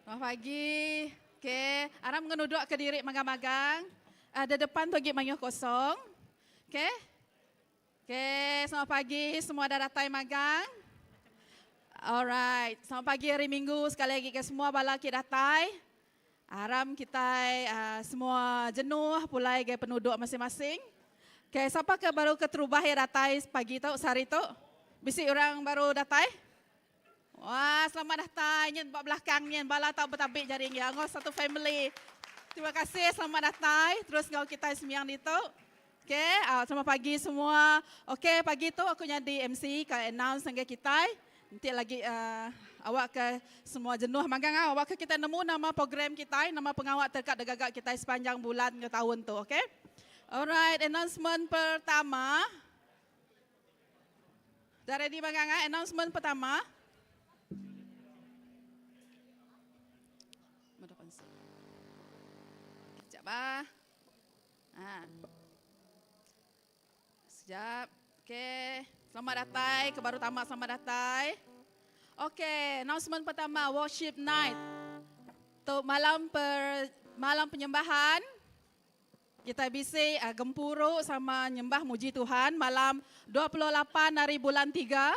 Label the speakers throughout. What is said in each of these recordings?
Speaker 1: Selamat pagi. Okay, aram ngenuduk ke diri magang-magang. Ada depan tu agi mayuh kosong. Okay. Okay, selamat pagi semua dah datai magang. Alright, selamat pagi hari Minggu sekali lagi ke semua bala ke datai. Aram kitai uh, semua jenuh pulai ke penuduk masing-masing. Okay, siapa ke baru keterubah ya datai pagi tu, sehari tu? Bisi orang baru datai? Wah, selamat datai. Nyen ba belakang nyen bala tau betabik jaring ya. Ngau satu family. Terima kasih selamat datai. Terus ngau kitai sembiang ditu. Okay, uh, selamat pagi semua. Okay, pagi tu aku nyadi MC ke announce ngagai kitai. Nanti lagi uh, awak ke semua jenuh magang ah. Awak ke kita nemu nama program kitai, nama pengawa terkat degaga kitai sepanjang bulan ke tahun tu, okay? Alright, announcement pertama. Dah ready magang ah? Announcement pertama. Sekejap ah. Ha. Sekejap. Okey. Selamat datai ke baru tamat selamat datai. Okey, announcement pertama worship night. Tu malam per malam penyembahan. Kitai bisi gempuru sama nyembah muji Tuhan malam 28 hari bulan tiga.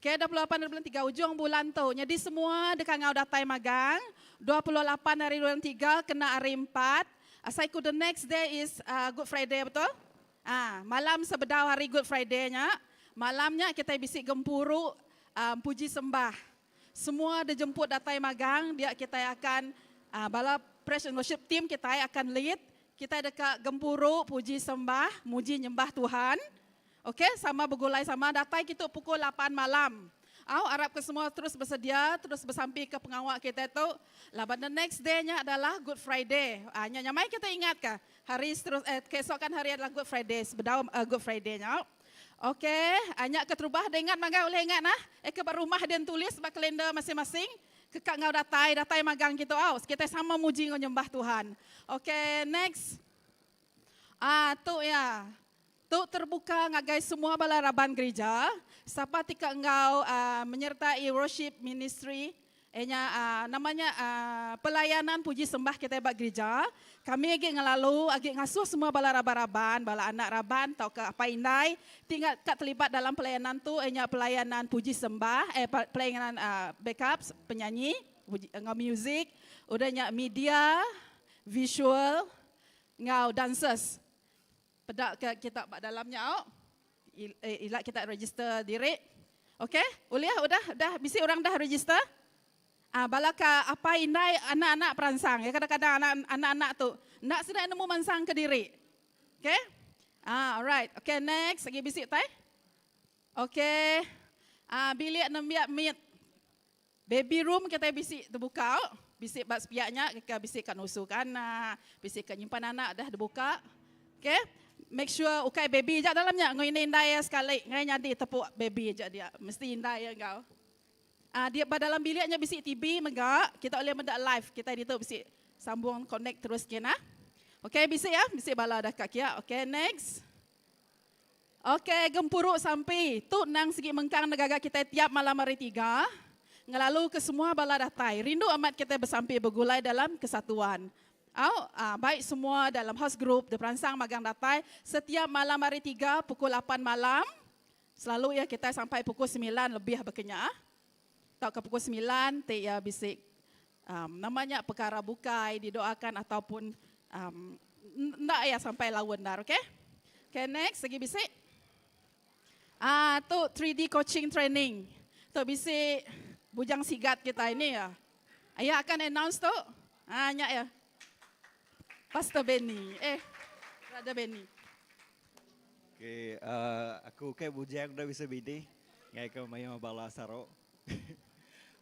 Speaker 1: Okay, 28 hari bulan tiga ujung bulan tu. Nyadi semua deka enggau datai magang. 28 hari bulan tiga kena hari empat. Asai ku the next day is Good Friday betul? Ah, malam sebedau hari Good Friday nya, malam nya kitai bisi gempuru puji sembah. Semua dijemput datai magang dia kitai akan bala praise and worship team kitai akan lead kitai deka gempuru puji sembah muji nyembah Tuhan ok sama begulai sama datai kitu pukul lapan malam au arap ke semua terus besedia terus besampi ke pengawa kitai tu laban the next day nya adalah Good Friday nya nyamai kitai ingat ka hari seterus eh keesokan hari adalah Good Friday sebedau Good Friday nya. Ok, nya keterubah deh ingat magang ulih ingat nah. Eh ke ba rumah din tulis ba kalender masing-masing. Ke ka enggau datai, datai magang kitu au. Kitai sama muji enggau nyembah Tuhan. Ok, next. Ah tu iya. Tu terbuka ngagai semua bala raban gerija. Sapa ti ka enggau ah menyertai worship ministry Iya nya nama nya pelayanan puji sembah kitai ba gerija. Kami agi ngelalu agi ngasuh semua bala raban-raban, bala anak raban tauka apai indai ti ka terlibat dalam pelayanan tu iya nya pelayanan puji sembah eh pelayanan backup penyanyi enggau music, udah nya media, visual enggau dancers. Peda ke kita ba dalam nya au. Ila kita register diri. Ok, ulih udah dah bisi orang dah register? Ah bala ka apai indai anak-anak peransang ya kadang-kadang anak anak-anak tu enda sida nemu mansang ke diri. Ok. Ah alright. Ok next agi bisi utai? Ok. Ah bilik nembiak mit. Baby room kitai bisi tebuka au. Bisi ba sepiak nya ke bisi ka nusu ka anak, bisi ka nyimpan anak dah dibuka. Okay. Make sure ukai baby aja dalam nya enggau indai indai iya sekali ngai nyadi tepuk baby aja dia. Mesti indai iya enggau. Ah dia ba dalam bilik nya bisi TV mega, kita ulih meda live kitai ditu bisi sambung connect terus gin ah. Okay bisi ah, bisi bala dah ka kia. Okay next. Ok, gempuru sampi. Tu endang sigi mengkang negaga kitai tiap malam hari tiga. Ngelalu ke semua bala datai. Rindu amat kitai besampi begulai dalam kesatuan. Au, baik semua dalam house group diperansang magang datai setiap malam hari tiga pukul lapan malam. Selalu iya kitai sampai pukul semilan lebih baka nya. Tauka pukul semilan ti iya bisi nama nya pekara bukai didoakan ataupun enda iya sampai laun endar ok. Ok next agi bisi. Ah tu 3D coaching training. Tu bisi bujang sigat kitai ni ya. Aya akan announce tu. Ah nya ya. Pastor Benny. Eh Brother Benny.
Speaker 2: Okay, uh, aku ke bujang udah bisa bini. Ngai ke mayuh bala saro.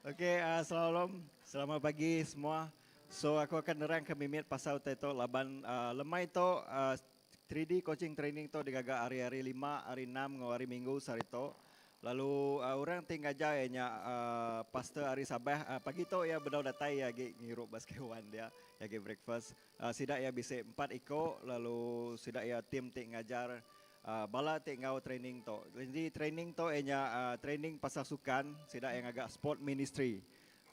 Speaker 2: Okay, uh, shalom. Selamat pagi semua. So aku akan nerang ke mimit pasal utai tu laban uh, lemai tu uh, 3D coaching training tu digaga hari-hari lima, hari enam enggau hari minggu sehari tu. Lalu uh, orang ti ngajar iya nya uh, pastor ari Sabah. Uh, pagi tu iya bedau datai iya agi ngirup ba sekewan dia, iya agi breakfast. Uh, sida iya bisi empat iko lalu sida iya team ti ngajar uh, bala ti enggau training tu. Jadi training tu iya nya uh, training pasal sukan, sida iya ngaga sport ministry.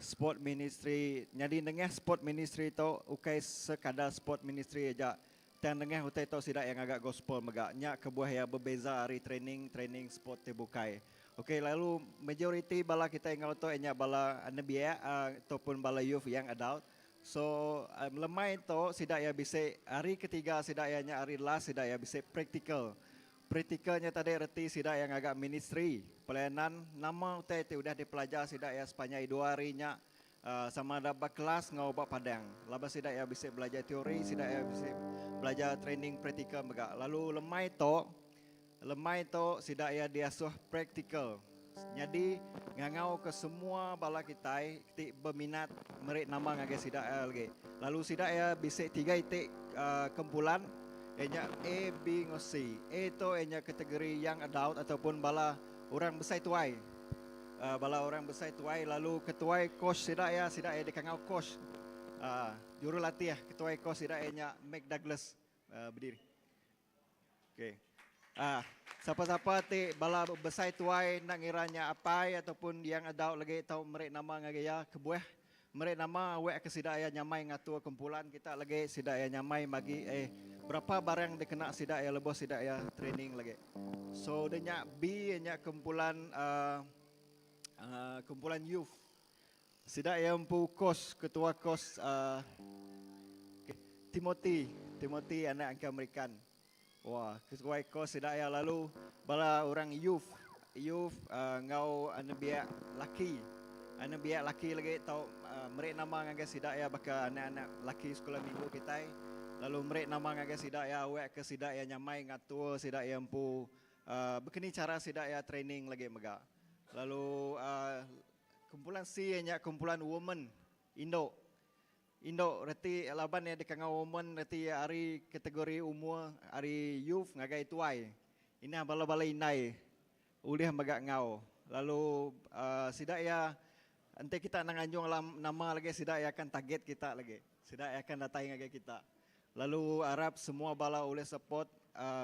Speaker 2: Sport ministry nyadi nengah sport ministry tu ukai sekadar sport ministry aja tang nengah utai tu sida iya ngaga gospel mega. Nya kebuah iya bebeza ari training training sport ti bukai. Ok lalu majoriti bala kitai enggau tu iya nya bala anembiak ataupun bala youth young adult. So lemai tu sida iya bisi hari ketiga sida iya nya hari last sida iya bisi practical. Practical nya tadi reti sida iya ngaga ministry pelayanan nama utai ti udah dipelajar sida iya sepanjai dua hari nya sama ada ba kelas enggau ba padang. Laban sida iya bisi belajar teori sida iya bisi belajar training practical mega. Lalu lemai tu Lemai tu sida iya diasuh praktikal nyadi ngangauka semua bala kitai ti beminat meri nama ngagai sida iya lagi. Lalu sida iya bisi tiga iti kumpulan iya nya A, B enggau C. A tu iya nya kategori young adult ataupun bala orang besai tuai. Bala orang besai tuai lalu ketuai coach sida iya, sida iya dikangau coach jurulatih ketuai coach sida iya nya Mac Douglas bediri. Okey. Ah, sapa-sapa ti bala besai tuai enda ngira nya apai ataupun yang adult lagi tau meri nama ngagai iya kebuah meri nama awak ke sida iya nyamai ngatur kumpulan kita lagi sida iya nyamai magi eh berapa barang dikena sida iya lebuh sida iya training lagi. So udah nya B iya nya kumpulan uh, uh, kumpulan youth. Sida iya empu kos ketua kos uh, Timothy, Timothy anak angka Amerikan. Wah, ketuai kos sida iya lalu bala orang youth, youth uh, enggau anembiak laki. Anembiak laki lagi tau uh, meri nama ngagai sida iya baka anak-anak laki sekolah minggu kitai. Lalu meri nama ngagai sida iya awak ke sida iya nyamai ngatur sida iya empu uh, bekeni cara sida iya training lagi mega. Lalu uh, Kumpulan C iya nya kumpulan women, indu. Indu reti laban iya dikangau women reti iya ari kategori umur ari youth ngagai tuai. Inah bala-bala indai ulih mega enggau. Lalu uhh sida iya enti kita enda nganjung nama lagi sida iya akan target kita lagi. Sida iya akan datai ngagai kita. Lalu arap semua bala ulih support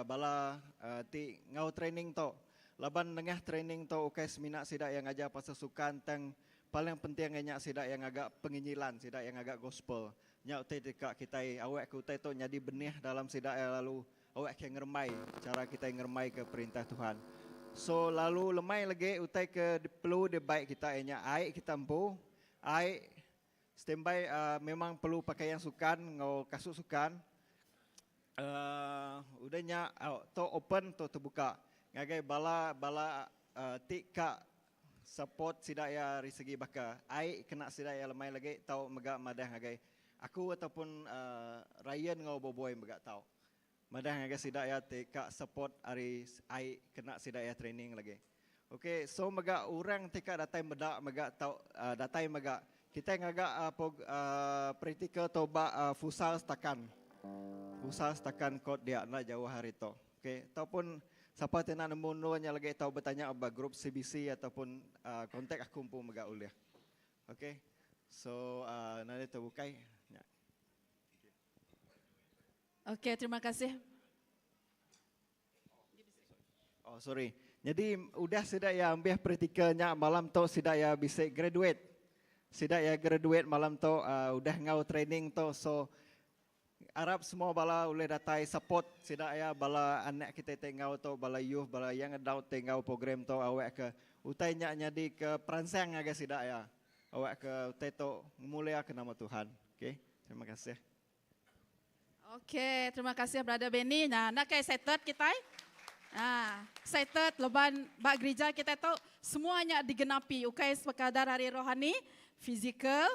Speaker 2: bala ti enggau training tu. Laban nengah training tu ukai semina sida iya ngajar pasal sukan tang paling penting iya nya sida iya ngaga penginjilan, sida iya ngaga gospel. Nya utai deka kitai awakka utai tu nyadi benih dalam sida iya lalu awakka ngerembai chara kitai ngerembaika perintah Tuhan. So lalu lemai legi utai ke perlu dibai kita iya nya ai kita empu, ai Standby memang perlu pakaian sukan enggau kasut sukan. Uh, udah nya uh, tu open tu terbuka ngagai bala bala uh, ti ka support sida iya ari segi baka ai kena sida iya lemai lagi tau mega madah ngagai aku ataupun uh, Ryan enggau Boboy mega tau madah ngagai sida iya ti ka support ari ai kena sida iya training lagi. Ok so mega orang ti ka datai meda mega tau datai mega kitai ngaga praktikal tu ba futsal setakan futsal setakan court dia enda jauh ari tu ok ataupun sapa ti enda nemu endur nya lagi tau betanya ba group CBC ataupun contact aku empu mega ulih ok so nadai tu bukai nya.
Speaker 1: Ok terima kasih.
Speaker 2: Oh sorry. Nyadi udah sida iya ambih praktikal nya malam tu sida iya bisi graduate. Sida iya graduate malam tu uh, udah enggau training tu so arap semua bala ulih datai support sida iya bala anak kita ti enggau tu bala youth bala young adult ti enggau program tu awak ke utai nya nyadi ke peransang ngagai sida iya. Awak ke utai tu ngemulia ke nama Tuhan. Okay. Terima kasih.
Speaker 1: Ok, terima kasih Brother Benny. Nah, enda ke excited kitai? Ah, excited laban ba gerija kitai tu semua nya digenapi ukai sekadar ari rohani, fizikal,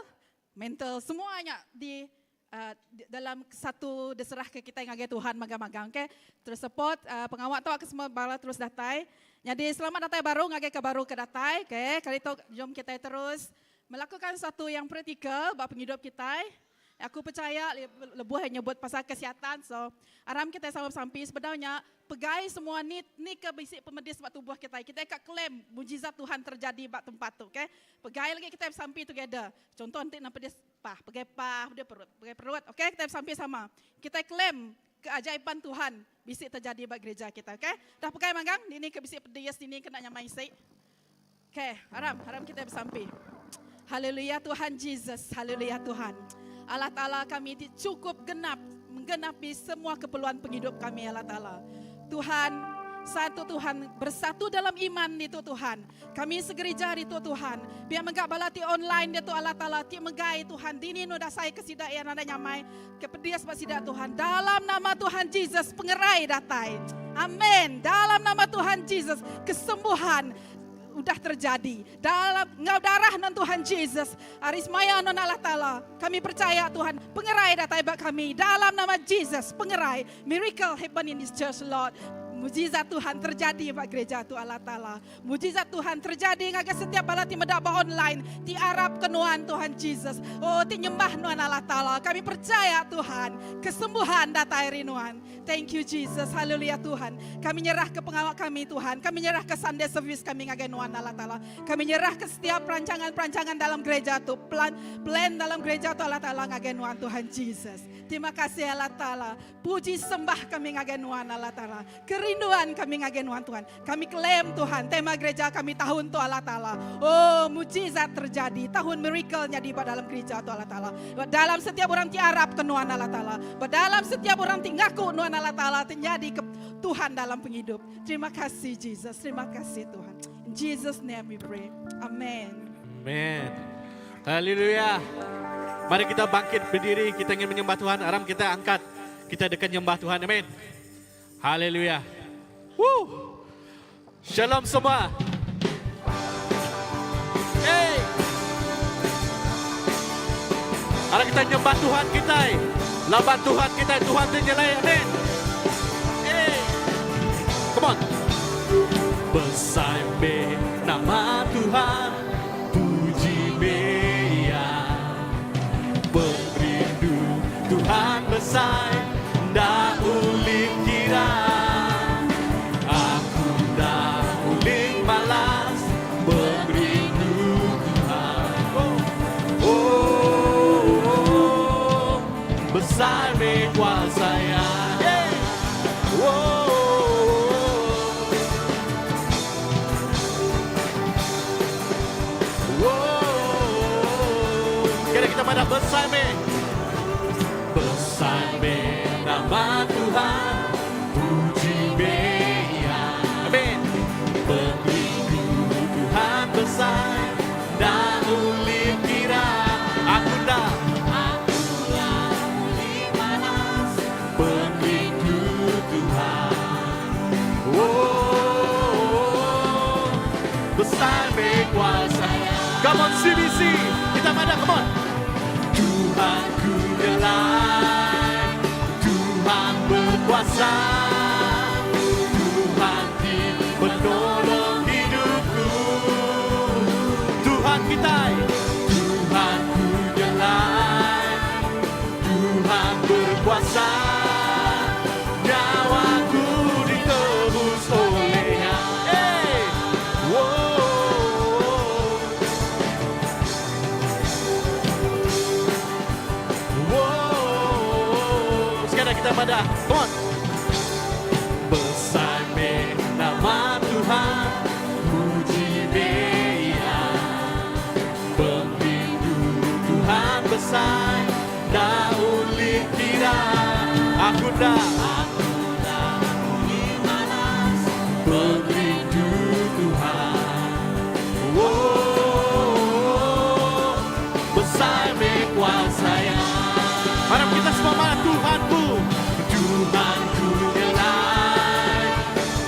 Speaker 1: mental, semua nya di uh, dalam satu diserah ke kitai ngagai Tuhan magang-magang. Okay? Terus support uh, pengawa tu ke semua bala terus datai. Jadi selamat datai baru ngagai ke baru ke datai. Okay? Kali tu jom kitai terus melakukan satu yang praktikal ba pengidup kitai. Aku pechaya lebuh iya nyebut pasal kesihatan so aram kitai sama besampi sebedau nya pegai semua ni ni ke bisi pemedis ba tubuh kitai kitai ka claim mujizat Tuhan terjadi ba tempat tu okay pegai lagi kitai besampi together contoh enti nang pedis pah pegai pah pedis perut pegai perut okay kitai besampi sama kitai claim keajaiban Tuhan bisi terjadi ba gereja kitai okay dah pegai magang ni ni ke bisi pedis ni ni ke enda nyamai isi okay aram aram kitai besampi. Haleluya Tuhan Jesus. Haleluya Tuhan. Allah Taala kami ti cukup genap menggenapi semua keperluan pengidup kami Allah Taala. Tuhan satu Tuhan bersatu dalam iman ditu Tuhan. Kami segerija ditu Tuhan. Pia mega bala ti online ditu Allah Taala ti megai Tuhan dini nu dasai ke sida iya nadai nyamai ke pedis ba sida Tuhan. Dalam nama Tuhan Jesus pengerai datai. Amen. Dalam nama Tuhan Jesus kesembuhan udah terjadi. Dalam enggau darah nuan Tuhan Jesus, ari semaya nuan Allah Taala, kami percaya Tuhan, pengerai datai ba kami dalam nama Jesus, pengerai, miracle happen in this church Lord. Mujizat Tuhan terjadi ba gereja tu Allah Taala. Mujizat Tuhan terjadi ngagai setiap bala ti meda ba online, ti arap ke nuan Tuhan Jesus. Oh ti nyembah nuan Allah Taala. Kami percaya Tuhan, kesembuhan datai ari nuan. Thank you Jesus. Haleluya Tuhan. Kami nyerah ke pengawa kami Tuhan. Kami nyerah ke Sunday service kami ngagai nuan Allah Taala. Kami nyerah ke setiap perancangan-perancangan dalam gereja tu. Plan plan dalam gereja tu Allah Taala ngagai nuan Tuhan Jesus. Terima kasih Allah Taala. Puji sembah kami ngagai nuan Allah Taala. Kerinduan kami ngagai nuan Tuhan. Kami claim Tuhan tema gereja kami tahun tu Allah Taala. Oh mujizat terjadi. Tahun miracle nyadi ba dalam gereja tu Allah Taala. Ba dalam setiap orang ti arap ke nuan Allah Taala. Ba dalam setiap orang ti ngaku nuan Allah Taala ti nyadi ke Tuhan dalam pengidup. Terima kasih Jesus. Terima kasih Tuhan. In Jesus name we pray. Amen.
Speaker 3: Amen. Haleluya. Mari kita bangkit berdiri, kita ingin menyembah Tuhan. Aram kita angkat. Kita dekat nyembah Tuhan. Amin. Haleluya. Woo. Shalom semua. Hey. Aram kita nyembah Tuhan kita. Laban Tuhan kita, Tuhan ti nyelai. Amin. Hey. Come on. Besai be nama Tuhan, puji be iya. Pengerindu Tuhan besai, enda ulih kira. Aku enda ulih malas pengerindu Tuhan. Oh, oh, oh, besai meh kuasa iya. Hey. Oh, oh, oh. Oh, kira kita pada besai meh. Besai meh nama Tuhan, puji meh iya. Amin. Pengerindu Tuhan besai, enda ulih kira. Aku enda, aku enda ulih malas pengerindu Tuhan. Oh, besar meh kuasa. Come on CBC, kita pada come on. Tuhan ku nyelai, Tuhan berkuasa, Tuhan di penolong hidupku. Tuhan kita, Tuhan ku nyelai, Tuhan berkuasa, nyawaku ditebus olehnya. Hey! Whoa. Whoa. Sekarang kita pada, come on. Besai meh nama Tuhan, puji meh iya. Pengerindu Tuhan besai, enda ulih kira. Aku enda, aku enda ulih malas pengerindu Tuhan. Oh, besai meh kuasa iya. Mari kita semua mana Tuhanku. Tuhanku nyelai,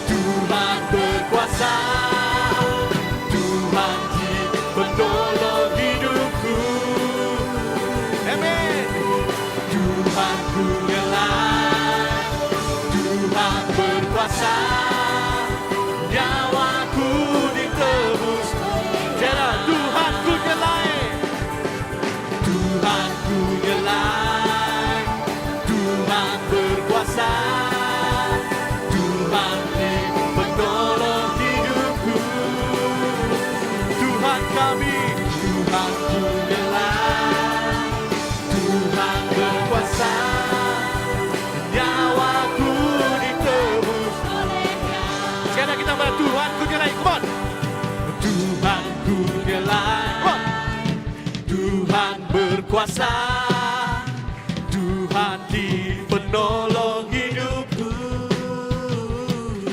Speaker 3: Tuhan berkuasa, Tuhan di penolong hidupku. Amin. Tuhanku nyelai, Tuhan berkuasa, nyawaku ditebus. Jera, Tuhanku nyelai, Tuhanku nyelai, Tuhan berkuasa, Tuhan di penolong hidupku. Tuhan kami, Tuhanku nyelai, Tuhan berkuasa, nyawaku ditebus. Sekarang kita berdoa, Tuhanku nyelai. berkuasa, Tuhan ti penolong hidupku.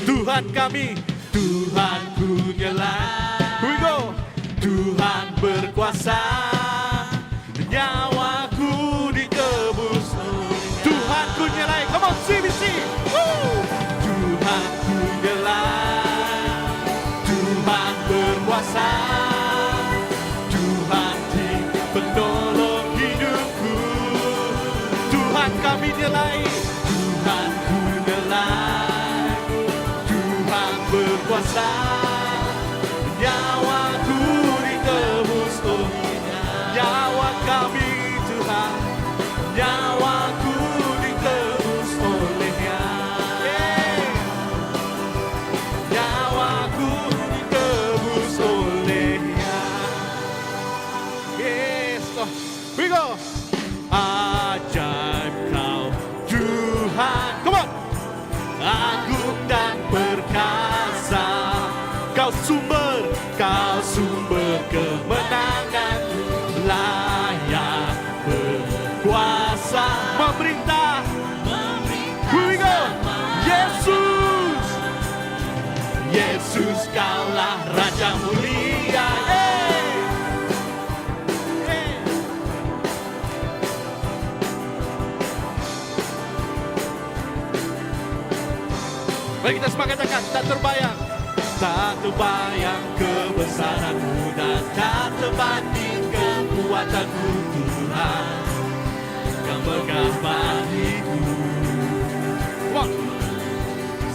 Speaker 3: Tuhan kami, Tuhan ku nyelai. Here we go. Tuhan berkuasa, nyawa ku ditebus. Tuhan ku nyelai. Come on, CBC. Woo! Tuhan ku nyelai. Tuhan berkuasa, Tuhan ti penolong hidupku. Tuhan kami nyelai. Tuhan ku nyelai. Tuhan berkuasa, nyawa ku ditebus olehnya. Nyawa kami Tuhan, nyawa ku ditebus olehnya. Yeah. Nyawaku ditebus olehnya. Yes, Lord. We go. Ajaib kau Tuhan. Come on. Agung dan perkasa. Kau sumber kemenangan. Layak berkuasa memerintah. Here we go. Yesus. Yesus kaulah Raja mulia. Hey. Hey. Mari kita semua katakan, tak terbayang. Tak terbayang kebesaranmu dan tak terbanding kekuatanmu Tuhan. Kau megah bagiku. Come on.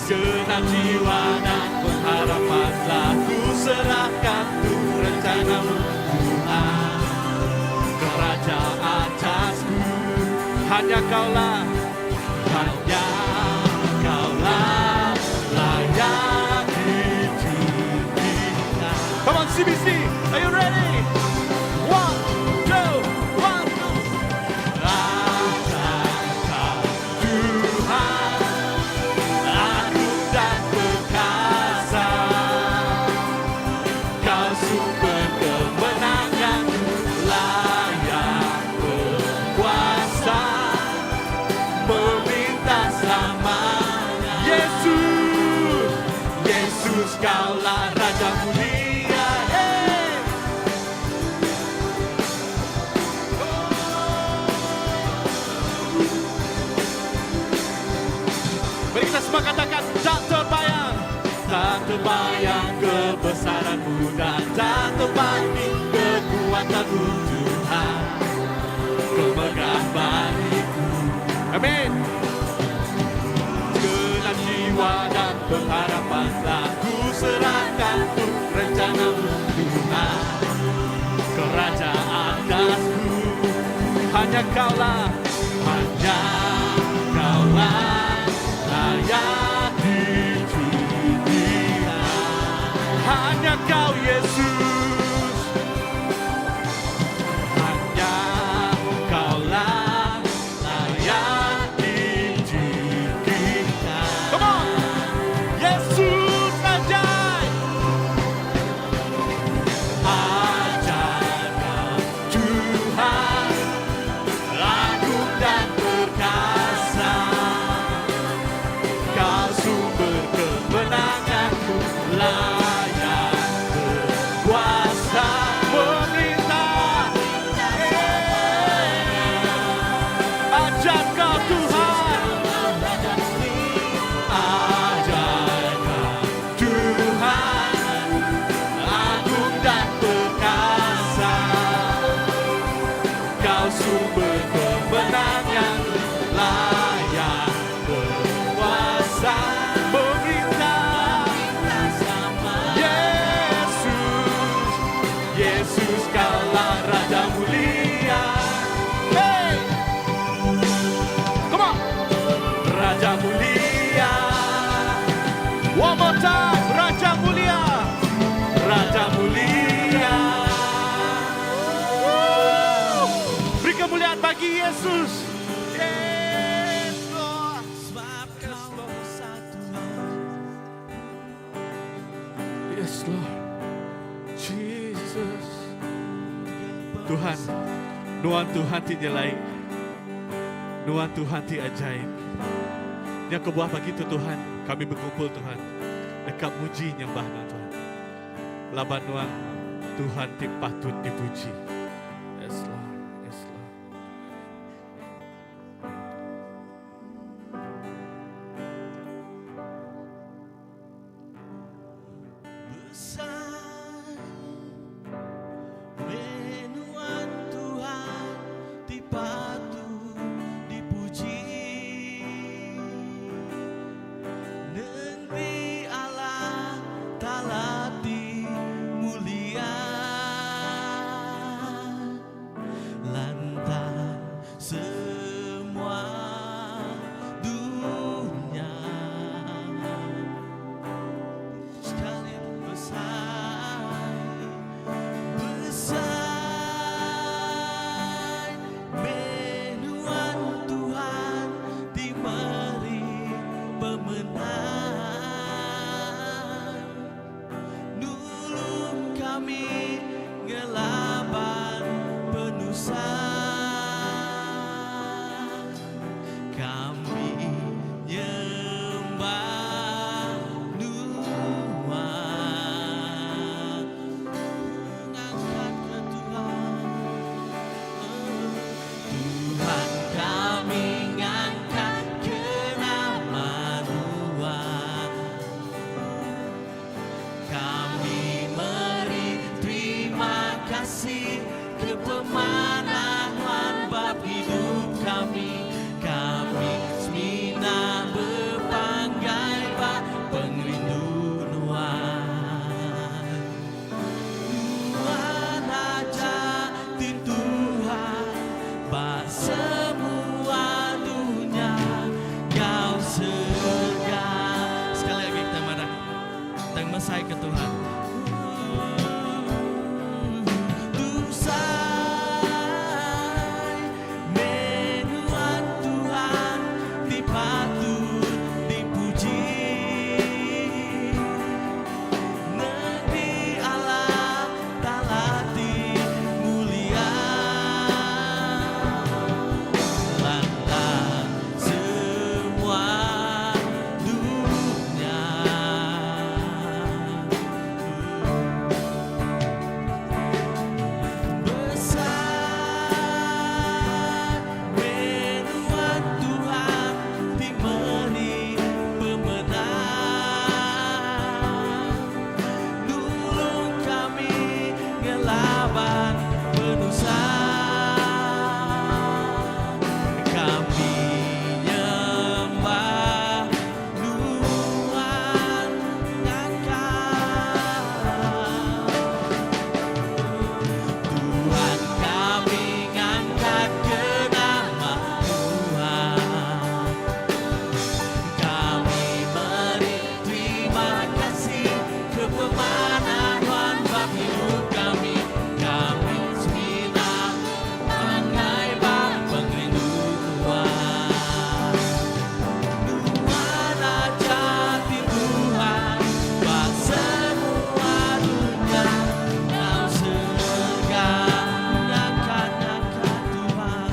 Speaker 3: Segenap jiwa dan pengharapan telah ku serahkan untuk rencanamu Tuhan. Kau Raja atasku, hanya kaulah, hanya kaulah layak ditinggikan. Come on CBC, are you ready? One, two, one, two. Ajaib kau Tuhan, agung dan perkasa. Kau sumber kemenangan, layak berkuasa, memerintah selamanya. Yesus, Yesus kaulah Raja mulia. Hey. Mari kita semua katakan, tak terbayang, tak terbayang kebesaranmu dan tak terbanding kekuatanmu Tuhan. Kau megah bagiku. Amin. Segenap jiwa dan pengharapan telah ku serahkan untuk rencanamu Tuhan. Kau Raja atasku, hanya kaulah, hanya kaulah layak ditinggikan. Hanya kau Yesus, hanya kaulah layak ditinggikan. Come on, Yesus ajaib. Ajaib kau Tuhan, agung dan perkasa. Kau sumber kemenanganku, layak berkuasa memerintah. Ajaib kau Tuhan, ajaib kau Tuhan, agung dan perkasa. Kau sumber kemenangan, layak berkuasa memerintah. Yesus, Yesus kaulah Raja mulia. Hey, come on, Raja mulia. One more time, Raja mulia, Raja mulia. Woo! Beri kemuliaan bagi Yesus. Yes, Lord.
Speaker 4: Sebab kau satu
Speaker 3: Yes, Lord. Jesus. Tuhan, Nuan Tuhan ti nyelai. Nuan Tuhan ti ajaib. Nya kebuah pagi tu Tuhan, kami bekumpul Tuhan, deka muji nyembah Nuan Tuhan. Laban Nuan Tuhan ti patut dipuji. Yes Lord. Yes Lord.
Speaker 4: Besai menuan Tuhan ti patut dipuji Negeri Allah Taala ti mulia Lantang semua dunya Sekali besai Besai Menuan Tuhan Ti meri pemenang Nulung kami ngelaban penusah Kami nyembah Nuan Ngangkat ke Tuhan Tuhan kami ngangkat ke nama Nuan Kami meri terima kasih ke pemanah Nuan bab hidup kami. Kami semina bepanggai ba pengerindu Nuan. Nuan aja ti Tuhan ba semua dunya ngau serega. Sekali lagi kita madah tang mesai ke Tuhan. Tusai menuan Tuhan ti patut dipuji. Negeri Allah Taala ti mulia. Lantang semua dunya. Besar menuan Tuhan ti meri pemenang. Nulung kami ngelaban penusah. Kami nyembah Nuan ngangkat. Tuhan kami ngangkat ke nama Tuhan. Kami meri terima kasih ke pemanah Tuhan bab hidup kami. Kami semina bepanggai ba pengerindu Tuhan. Nuan aja ti Tuhan ba semua dunya ngau serega. Ngangkat ngangkat Tuhan.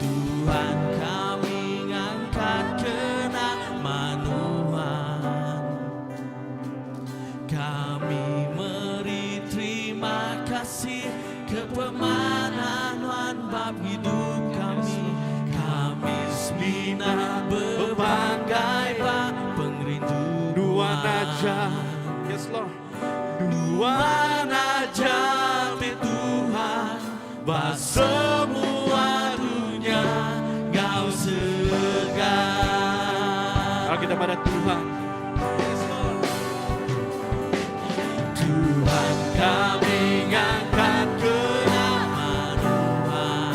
Speaker 4: Tuhan kami ngangkat ke nama Nuan. Kami meri terima kasih ke pemanah Nuan bab hidup kami. Kami semina bepanggai ba pengerindu
Speaker 3: Nuan aja. Yes Lord.
Speaker 4: Nuan aja ti Tuhan ba semua dunya ngau serega.
Speaker 3: Kalau kita pada Tuhan. Yes Lord.
Speaker 4: Tuhan kami ngangkat ke nama Tuhan.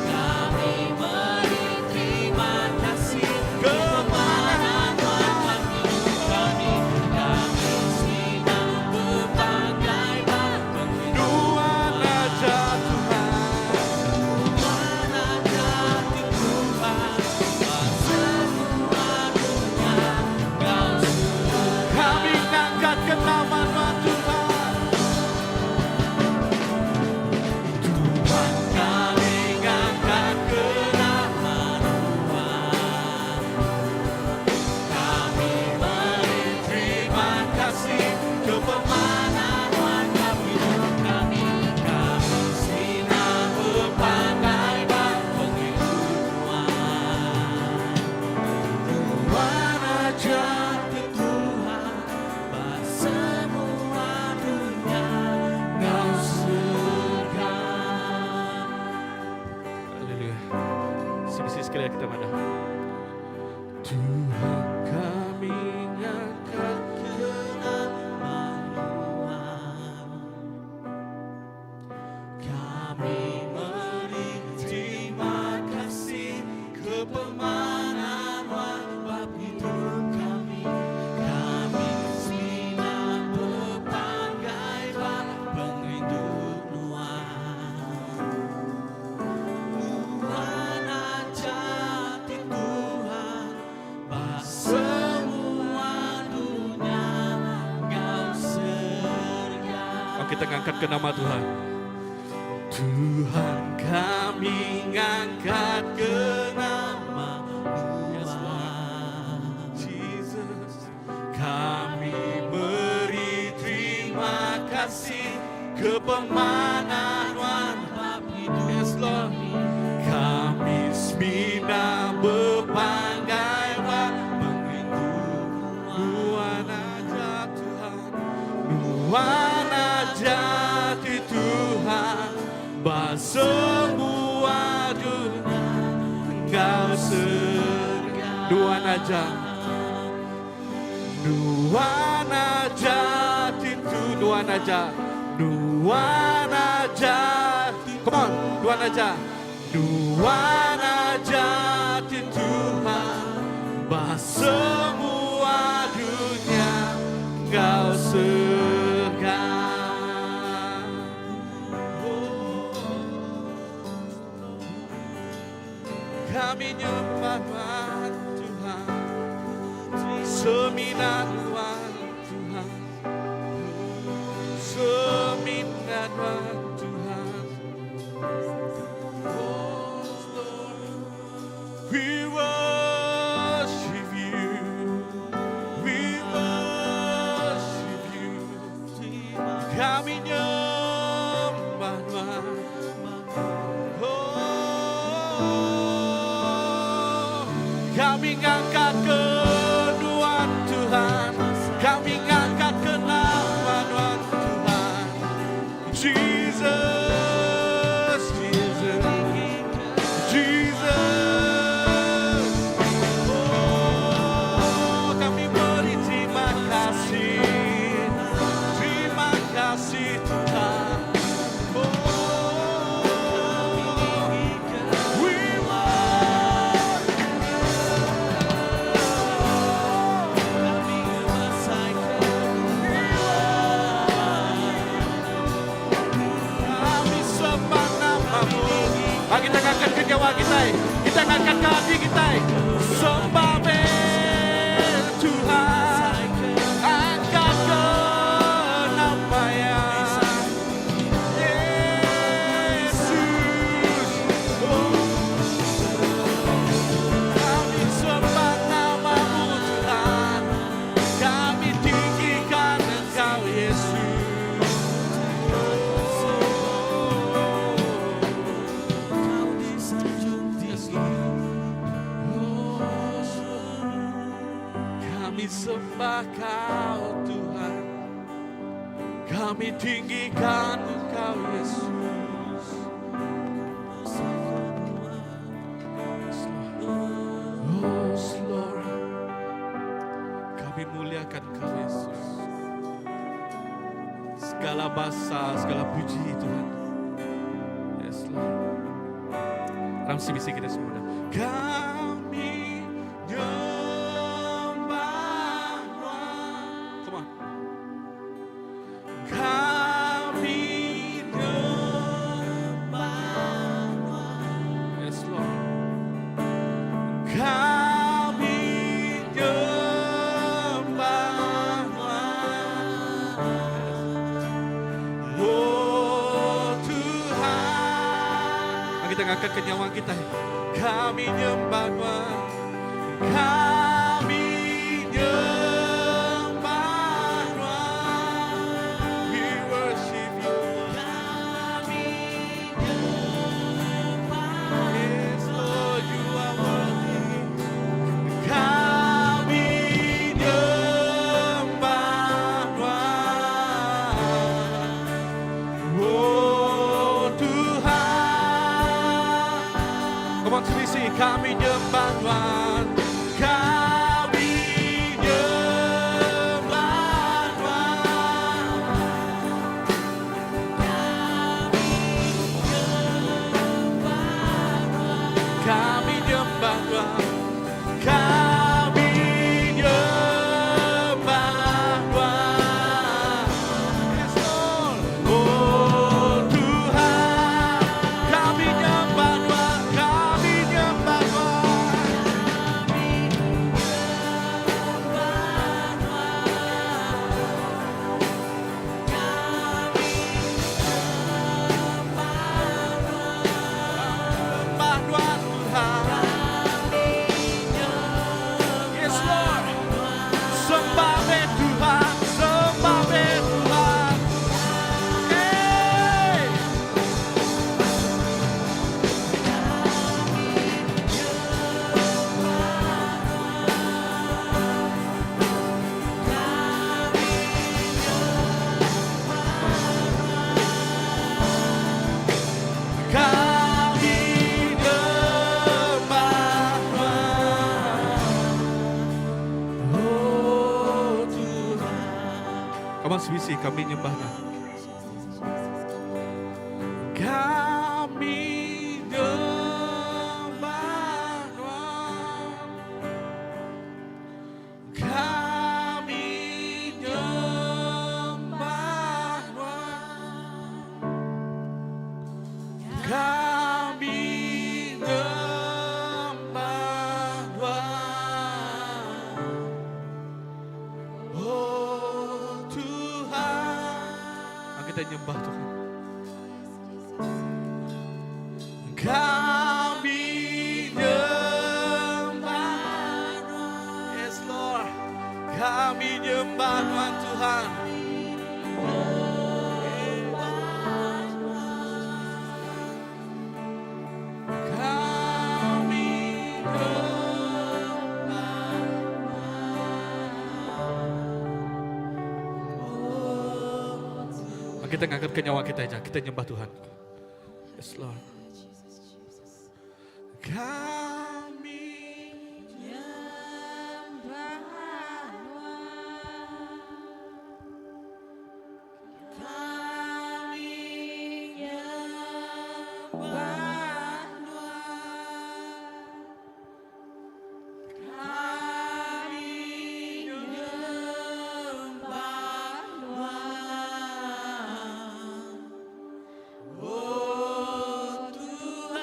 Speaker 4: Kami beri terima kasih kepada Tuhan hidup kami. Kami semina bepanggai ba pengerindu
Speaker 3: Nuan aja Tuhan.
Speaker 4: Tuhan aja ti Tuhan ba semua
Speaker 3: Tuhan kami ngangkat
Speaker 4: ke nama Nuan. Kami meri terima kasih ke pemanah Nuan ba pengidup kami. Kami semina bepanggai ba pengerindu Nuan. Nuan aja ti Tuhan ba semua dunya enggau serega.
Speaker 3: Oh, kita ngangkat ke nama Tuhan. Tuhan kami ngangkat ke nama Tuhan. Jesus. Kami beri terima kasih ke pemanah Nuan. Yes, Lord. Kami semina bepanggai ba pengerindu Nuan aja Tuhan. Nuan aja ti Tuhan ba semua dunya enggau serega. Nuan aja. Nuan aja ti tu Nuan aja. Nuan aja. Come on, Nuan aja. Nuan aja ti Tuhan ba semua dunya enggau serega. Oh, kami nyembah Tuhan, Tuhan. Semina Tuhan, Tuhan. Semina Tuhan, Tuhan. Oh, Lord, we worship you. We worship you. Kami nyembah Tuhan. Oh, kami ngangkat ke Tuhan Tuhan. Kami ngangkat ke nama Tuhan Tuhan. Jesus, Jesus, Jesus. Oh, kami beri terima kasih. Terima kasih Tuhan. Oh, we worship.
Speaker 4: Kami ngemesai ke Nuan.
Speaker 3: Kami sembah namamu. Mari kita ngangkat ke nyawa kita. Kita ngangkat ke hati kita. Sembah be Tuhan. Angkat ke nama ya Yesus. Oh. Kami sembah namamu Tuhan. Kami tinggikan Engkau Yesus. Oh.
Speaker 4: Kau disanjung tinggi.
Speaker 3: Oh, kami sembah Kau Tuhan. Kami tinggikan Engkau Yesus. Oh, Lord. Kami muliakan Kau Yesus. Segala basa, segala puji Tuhan. Yes, Lord. Ramsi misi kita semua. Kami nyembah Nuan. Come on. Kami nyembah Nuan. Yes, Lord. Kami nyembah Nuan. Oh Tuhan. Mari kita ngangkat ke nyawa kita. Kami nyembah Nuan. Kami nyembah Nuan. We worship you.
Speaker 4: Kami nyembah.
Speaker 3: Yes, Lord, you are worthy. Kami nyembah Nuan. Oh Tuhan. Come on, Sisi, kami nyembah. Come on CBC kami nyembah Nuan. Kami nyembah Nuan. Kami nyembah Nuan. Kami nyembah Nuan. Oh Tuhan. Kita nyembah Tuhan. Kami nyembah Nuan. Yes Lord. Kami nyembah Nuan Tuhan. Kami nyembah Nuan. Kita ngangkat ke nyawa kita aja, kita nyembah Tuhan. Yes Lord. Kami
Speaker 1: Nyembah Nuan. Kami nyembah Nuan. Kami nyembah Nuan. Oh Tuhan.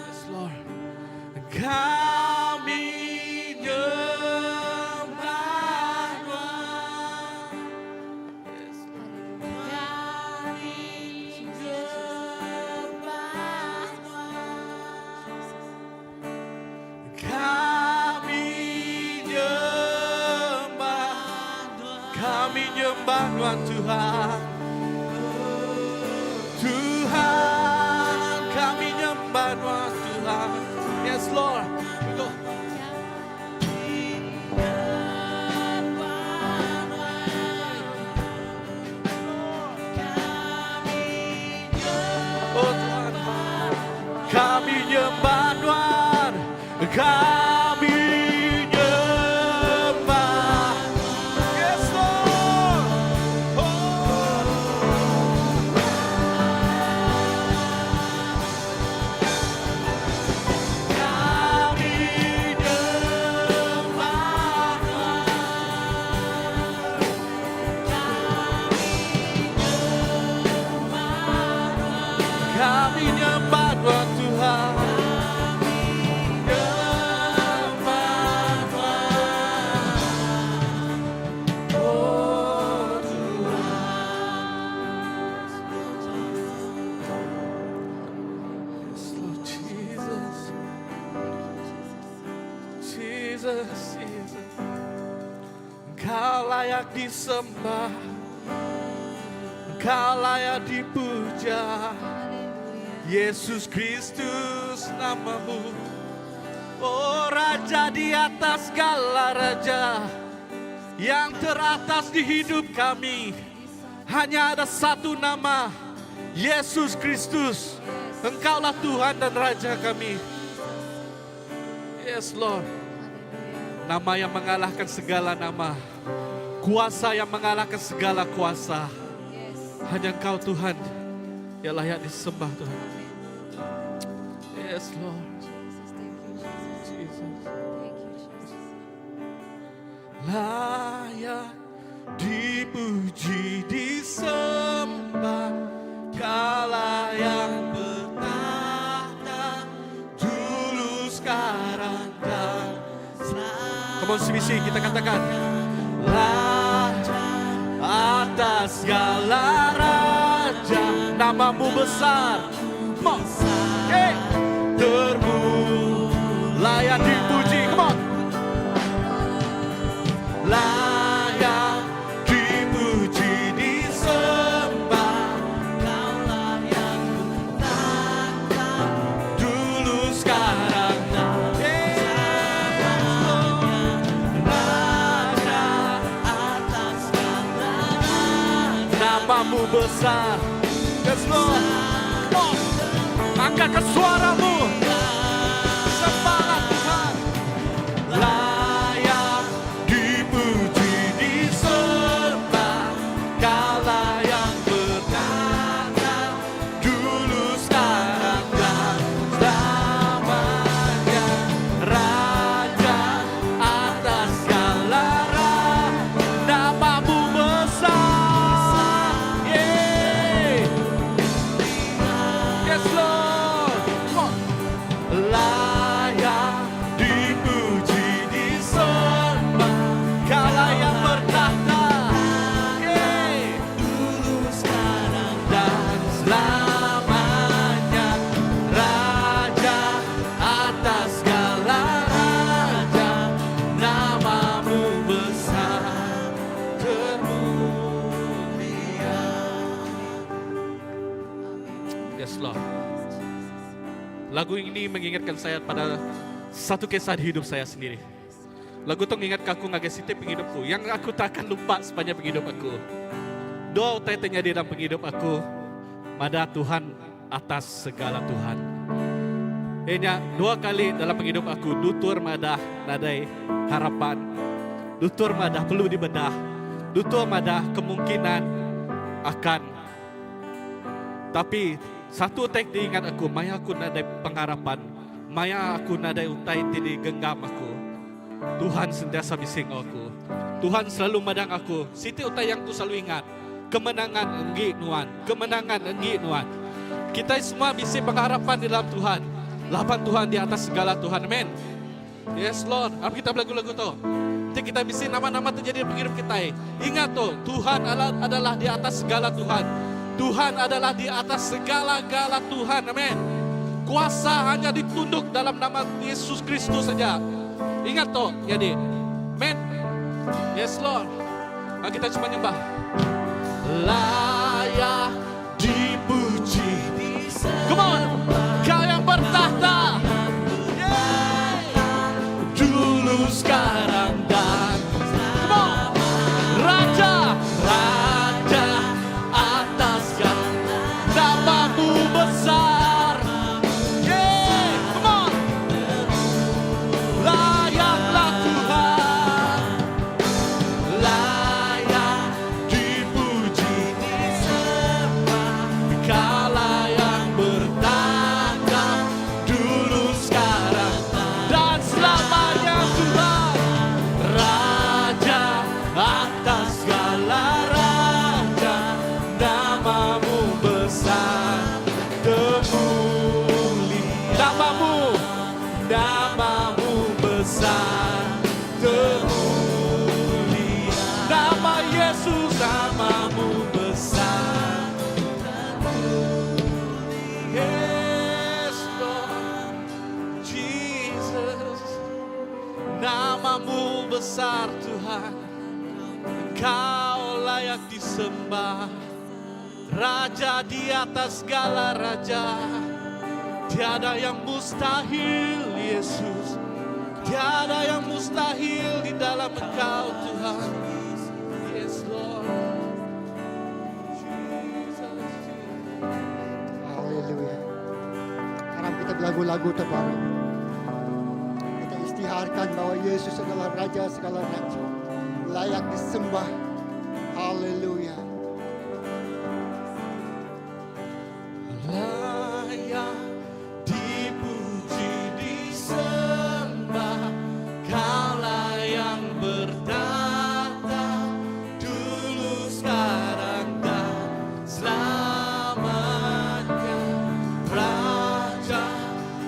Speaker 3: Yes Lord. Kami nyembah Nuan. Yes Lord.
Speaker 1: Kami nyembah Nuan.
Speaker 3: Kami nyembah Kami nyembah Nuan Tuhan Tuhan Kami nyembah Nuan Tuhan Yes Lord We go. Oh Tuhan Kami nyembah Nuan Kami nyembah Yes Lord Oh Kami nyembah Nuan Kami nyembah Nuan Tuhan Nyembah Nuan Oh Tuhan Yes Lord Jesus Jesus Jesus Engkau layak disembah Engkau layak dipuja Yesus Kristus namamu Oh Raja di atas segala raja Yang teratas di hidup kami Hanya ada satu nama Yesus Kristus Engkaulah Tuhan dan Raja kami Yes Lord Nama yang mengalahkan segala nama Kuasa yang mengalahkan segala kuasa Hanya Engkau Tuhan Yang layak disembah Tuhan Yes Lord Jesus Layak dipuji disembah Kaulah yang bertahta Dulu sekarang dan Come on CBC kita katakan Raja atas segala raja Namamu besar Come on Hey. Termu layak dipuji Come on Layak dipuji disembah
Speaker 4: Kaulah yang bertahta
Speaker 3: Dulu sekarang dan Raja
Speaker 4: atas segala raja.
Speaker 3: Namamu besar Yes Lord Come on Angkatkan suaramu Sembahlah Tuhan Layak dipuji. Lagu ini mengingatkan saya pada satu kisah di hidup saya sendiri. Lagu tu ngingatka aku ngagai siti pengidup ku yang aku tak akan lupa sepanjang pengidup aku. Dua utai ti nyadi dalam pengidup aku madah Tuhan atas segala Tuhan. Iya nya dua kali dalam pengidup aku dutur madah nadai harapan. Dutur madah perlu dibedah. Dutur madah kemungkinan akan Tapi satu utai ti ingat aku maya aku nadai pengharapan, maya aku nadai utai ti digenggam aku, Tuhan sentiasa bisi enggau aku. Tuhan selalu madang aku, siti utai yang ku selalu ingat, kemenangan enggi nuan, kemenangan enggi nuan. Kitai semua bisi pengharapan di dalam Tuhan, laban Tuhan di atas segala Tuhan. Amen. Yes Lord, arap kita belagu-lagu tu. Enti kitai bisi nama-nama ti nyadi pengidup kitai, ingat tu, Tuhan adalah di atas segala Tuhan. Tuhan adalah di atas segala-gala Tuhan. Amen. Kuasa hanya ditunduk dalam nama Yesus Kristus saja. Ingat tu, nyadi. Amen. Yes Lord. Mari kita cuma nyembah. Layak dipuji. Come on. Kau yang bertahta. Yeah. Dulu, sekarang dan. Come on. Raja, Raja atas segala. Namamu besar. Yeah. Come on. Layaklah Tuhan. Layak dipuji disembah Kaulah yang bertahta dulu sekarang dan selamanya Tuhan Raja atas segala raja namamu besar termulia namamu namamu besar termulia nama Yesus namamu besar Yes Lord Jesus namamu besar Tuhan Engkau layak disembah Raja di atas segala raja Tiada yang mustahil Yesus Tiada yang mustahil di dalam Engkau Tuhan Yes Lord Jesus, Jesus.
Speaker 5: Haleluya. Sekarang kita berlagu-lagu terbaru. Kita isytiharkan bahwa Yesus adalah Raja segala Raja. Layak disembah. Haleluya.
Speaker 3: Layak dipuji disembah Kaulah yang bertahta dulu sekarang dan selamanya Raja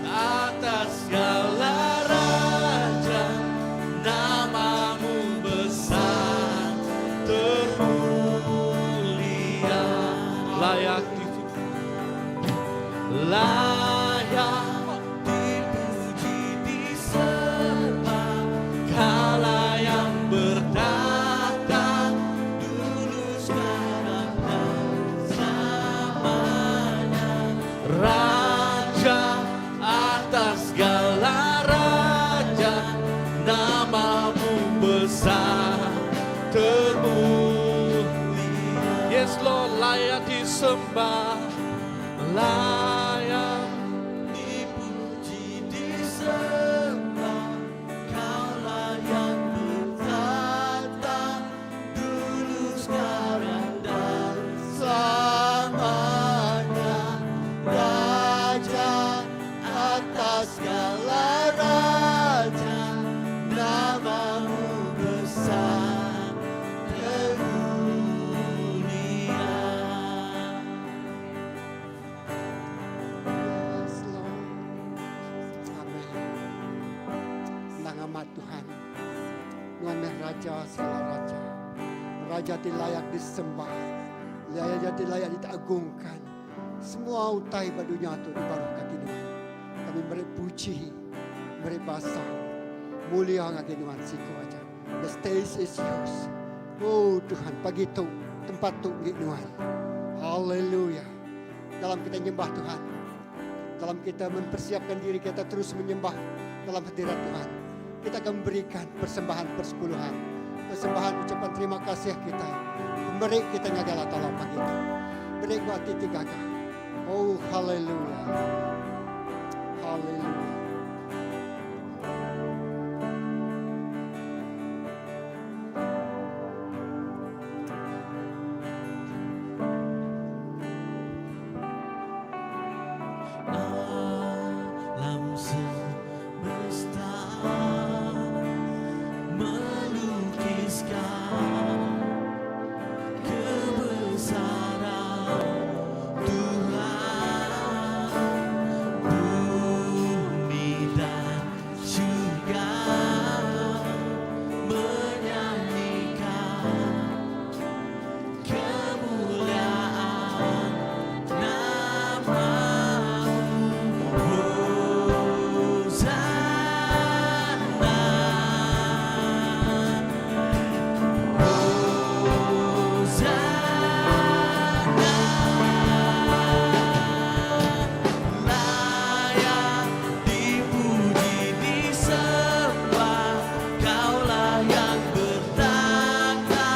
Speaker 3: atas segala raja namamu besar termulia layak dipuji layak dipuji disembah Kaulah yang bertahta dulu sekarang dan selamanya Raja atas segala raja namamu besar termulia Yes Lord layak disembah layak
Speaker 4: Dipuji disembah Kaulah yang bertahta dulu sekarang dan selamanya Raja atas segala raja namamu besar termulia
Speaker 5: Yes, Lord. Amen. Endang amat Tuhan. Nuan meh Raja segala raja. Raja ti layak disembah. Raja ti layak diagungkan. Semua utai ba dunya tu di baruh kaki Nuan. Kami meri puji, meri basa. Mulia ngagai Nuan siku aja. The stage is yours. Oh Tuhan, pagi tu, tempat tu enggi Nuan. Haleluya. Dalam kita nyembah Tuhan. Dalam kita mempersiapkan diri kita terus menyembah dalam hadirat Tuhan. Kita akan memberikan persembahan persepuluhan. Persembahan ucapan terima kasih kita. Beri kita ngagai Allah Ta'ala pagi itu. Beri ku ati ti gaga. Oh haleluya. Haleluya.
Speaker 4: Alam semesta melukiskan kebesaran Tuhan bumi dan syurga menyanyikan kemuliaan namamu Hosana Hosana layak dipuji disembah Kaulah yang bertakhta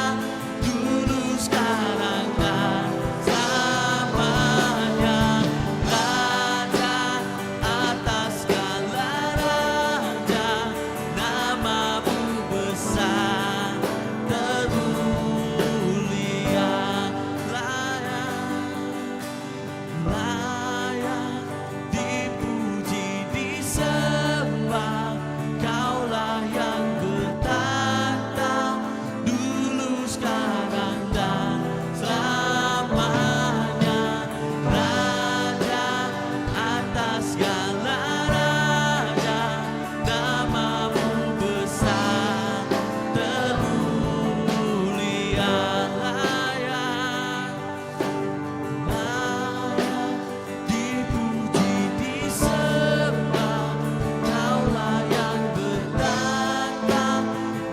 Speaker 4: dulu sekarang dan selamanya Raja atas segala raja namamu besar termulia layak layak dipuji disembah Kaulah yang bertakhta dulu sekarang dan selamanya Raja atas segala raja namamu besar termulia layak layak dipuji disembah Kaulah yang bertakhta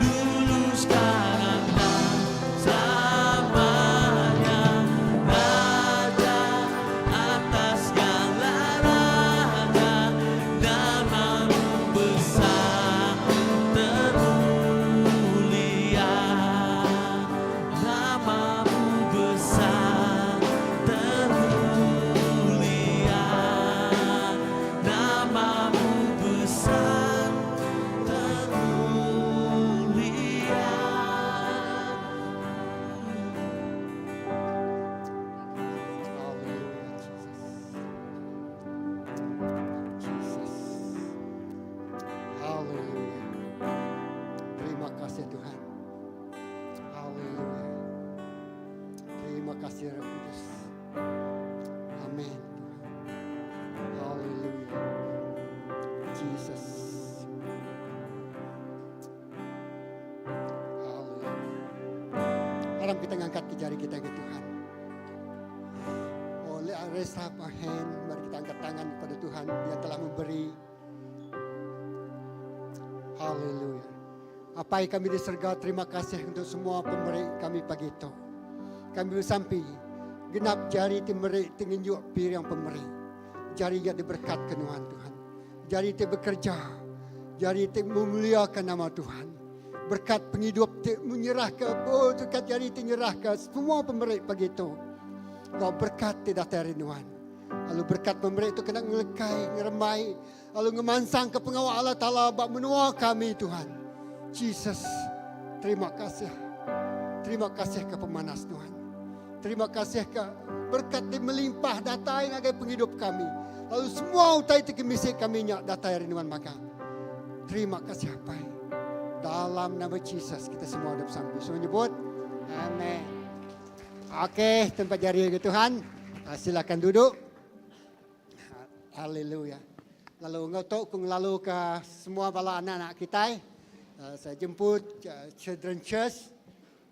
Speaker 4: dulu sekarang dan selamanya Raja atas segala raja namamu besar termulia namamu besar termulia namamu besar termulia.
Speaker 5: Hallelujah, Jesus. Jesus. Hallelujah. Terima kasih Tuhan. Hallelujah. Terima kasih Roh Kudus. Amin Tuhan. Hallelujah. Jesus. Hallelujah. Aram kita ngangkat ke jari kita ke Tuhan. Oh, let us raise up our hand. Mari kita angkat tangan kepada Tuhan yang telah memberi. Haleluya. Apai kami di surga, terima kasih untuk semua pemberi kami pagi itu. Kami bersampi, genap jari ti meri ti ngenjuk piring pemberi. Jari yang diberkat ke Tuhan Tuhan. Jari ti bekerja, jari ti memuliakan nama Tuhan. Berkat penghidup ti menyerah ke, oh, berkat jari ti nyerah ke semua pemberi pagi itu. Kau berkat ti datai ari Tuhan. Lalu berkat pemberi itu kena ngelekai, ngeremai. Lalu ngemansang ke pengawal Allah Ta'ala bak menua kami Tuhan. Jesus, terima kasih. Terima kasih ke pemanas Tuhan. Terima kasih ke berkat di melimpah datai ngagai penghidup kami. Lalu semua utai ti kemisi kami nya datai ari Nuan maka. Terima kasih Apai. Dalam nama Jesus kita semua ada bersama. Semua nyebut Amin. Okey, tempat jari ke Tuhan. Ah, silakan duduk. Haleluya. Lalu ngutuk ku lalu ke semua bala anak-anak kita. Uh, saya jemput uh, Children Church,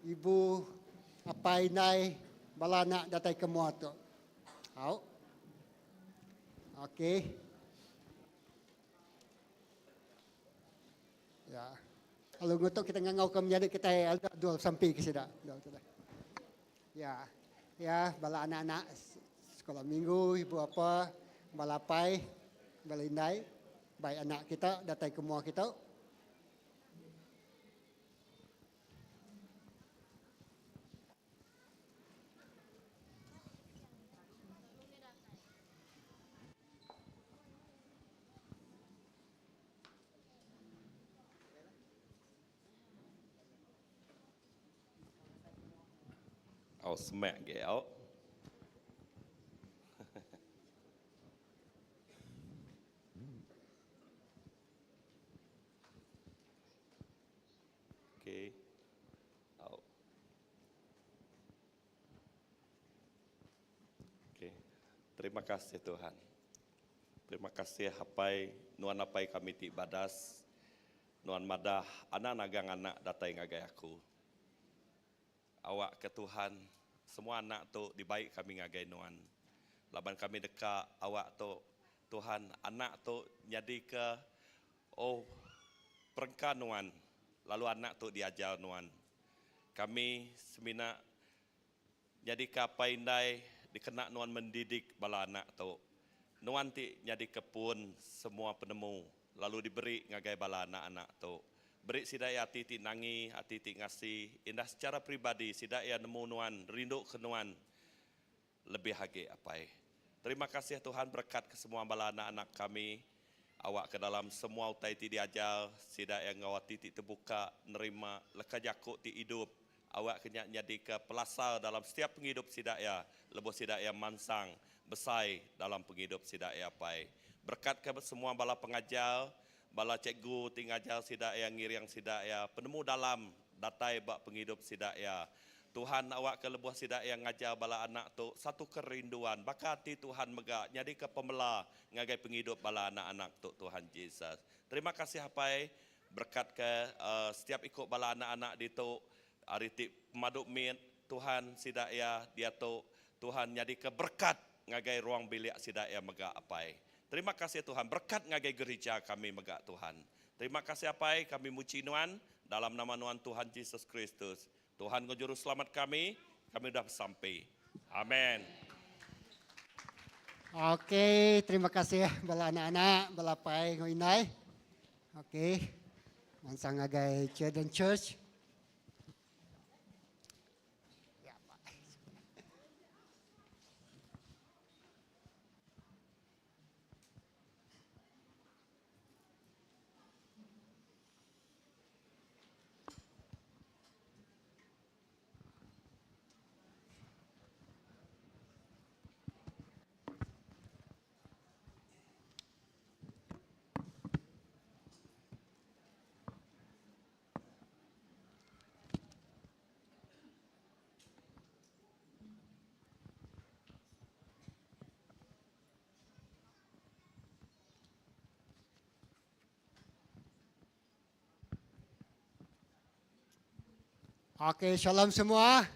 Speaker 5: Ibu Apai Nai, bala anak datai ke mua tu. Au. Okey. Ya. Lalu ngutuk kita ngangau ke menyadi kita dua sampai ke sida. Ya. Ya, bala anak-anak sekolah minggu, ibu apa. Bala apai, bala indai, bai anak kita datai ke mua kita.
Speaker 6: Au semak ge au. Okey. Au. Okey. Terima kasih Tuhan. Terima kasih Apai, nuan Apai kami ti badas. Nuan madah, Anang nagang anak datai ngagai aku. Awakka Tuhan, semua anak tu dibai kami ngagai Nuan. Laban kami deka awak tu, Tuhan, anak tu nyadika, oh, perengka Nuan, lalu anak tu diajar Nuan. Kami semina Nyadika apai indai dikena nuan mendidik bala anak tu. Nuan ti nyadika pun semua penemu lalu diberi ngagai bala anak-anak tu. Beri sida iya ati ti nangi, ati ti ngasi, indah secara peribadi sida iya nemu nuan, rinduka nuan lebih agi, Apai. Terima kasih Tuhan berekat ke semua bala anak-anak kami. Awakka dalam semua utai ti diajar sida iya enggau ati ti tebuka nerima leka jaku ti idup Awakka nya nyadika pelasar dalam setiap pengidup sida iya lebuh sida iya mansang besai dalam pengidup sida iya Apai. Berekatka semua bala pengajar, bala cikgu ti ngajar sida iya ngiring sida iya penemu dalam datai ba pengidup sida iya. Tuhan awakka lebuh sida iya ngajar bala anak tu satu kerinduan baka ati Tuhan mega nyadika pemela ngagai pengidup bala anak-anak tu Tuhan Jesus. Terima kasih Apai. Berekatka setiap iku bala anak-anak ditu ari ti pemadu mit, Tuhan sida iya diatu, Tuhan nyadika berekat ngagai ruang bilik sida iya mega Apai. Terima kasih Tuhan, berekat ngagai gerija kami mega Tuhan. Terima kasih Apai, kami muji Nuan, dalam nama Nuan Tuhan Jesus Kristus, Tuhan enggau Juruselamat kami, kami udah besampi. Amen.
Speaker 5: Okey, terima kasih bala anak-anak, bala apai enggau indai. Okey. Mansang ngagai Children Church. Ya, Pak. Okey, shalom semua.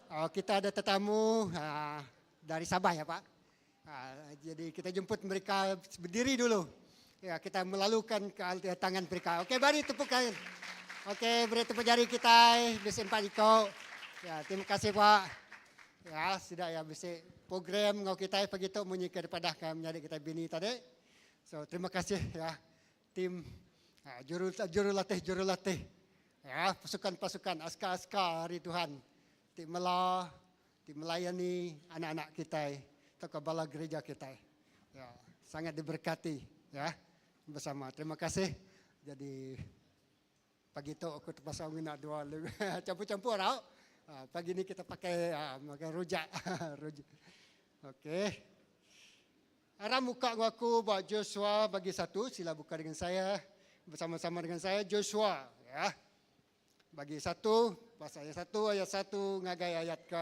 Speaker 5: Uh, kita ada tetamu uh, dari Sabah ya Pak. Uh, jadi kita jemput mereka berdiri dulu. Ya, kita melalukan kedatangan mereka. Okey, beri tepukan. Okey, beri tepuk jari kita. Bisi empat iko. Ya, terima kasih Pak. Ya, sudah ya bisi program ngau kita pagi tu munyi ke dipadah ke menyadi kita bini tadi. So, terima kasih ya tim ha, juru jurulatih jurulatih ya pasukan-pasukan askar-askar hari Tuhan ti mela ti melayani anak-anak kita atau bala gereja kita ya sangat diberkati ya bersama terima kasih jadi pagi tu aku terpaksa ngena dua campur-campur tau ha, pagi ni kita pakai ha, pakai rujak rujak okey Aram muka enggau aku ba Joshua bagi satu, sila buka dengan saya bersama-sama dengan saya Joshua ya. Bagi satu, pasal ayat satu ayat satu ngagai ayat ke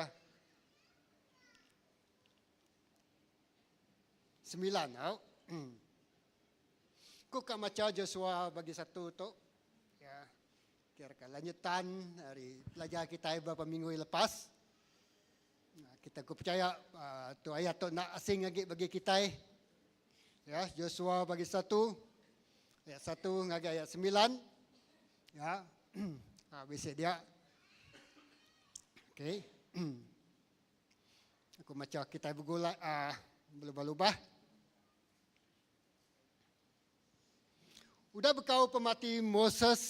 Speaker 5: sembilan tau. Hmm. Ku ka macha Joshua bagi satu tu ya. Kira ka lanjutan ari pelajar kitai beberapa minggu lepas. Kita ku percaya tu ayat tu enda asing agi bagi kitai. Ya, Joshua bagi satu ayat satu ngagai ayat sembilan. Ya. Ha, bisi dia. Okey. Aku macha kitai begulai uh, belubah-lubah. Udah bekau pemati Moses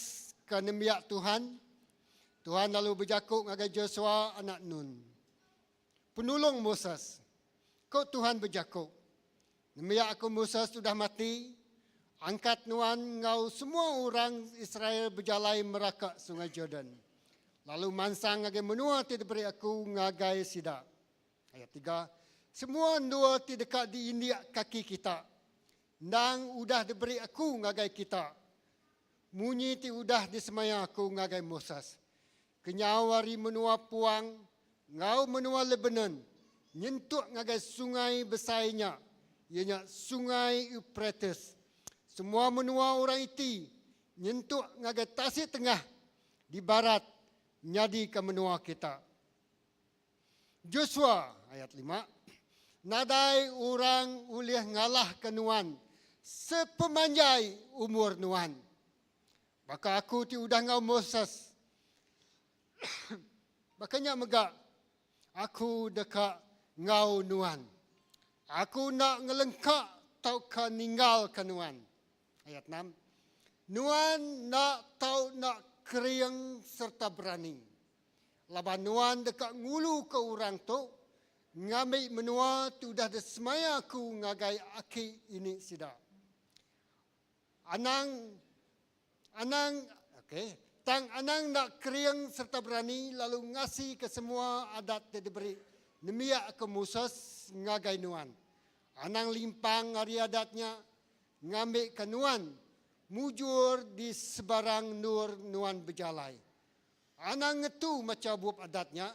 Speaker 5: ke nembiak Tuhan, Tuhan lalu bejaku ngagai Josua anak Nun, penulung Moses. Ku Tuhan bejaku, Nembiak aku Moses udah mati, angkat nuan enggau semua orang Israel bejalai meraka Sungai Jordan, lalu mansang ngagai menua ti diberi Aku ngagai sida. Ayat tiga, Semua endur ti deka diindik kaki kita, endang udah diberi Aku ngagai kita, munyi ti udah disemaya Aku ngagai Moses, kenyau ari menua puang enggau menua Lebanon nyentuk ngagai sungai besai nya, iya nya Sungai Euprates, semua menua orang Iti nyentuk ngagai Tasik Tengah di barat nyadika menua kita. Josua, ayat lima, Nadai orang ulih ngalahka nuan sepemanjai umur nuan. Baka aku ti udah enggau Moses, baka nya mega aku deka enggau nuan. Aku enda ngelengka tauka ninggalka nuan. Ayat enam, Nuan enda tau enda kering sereta berani. Laban nuan deka nguluka orang tu ngambi menua ti udah disemaya aku ngagai aki ini sida. Anang anang okey tang anang enda kering sereta berani lalu ngasika semua adat ti diberi nembiak aku Moses ngagai nuan. Anang limpang ari adat nya ngambika nuan mujur di sebarang endur nuan bejalai. Anang ngetu macha bup adat nya,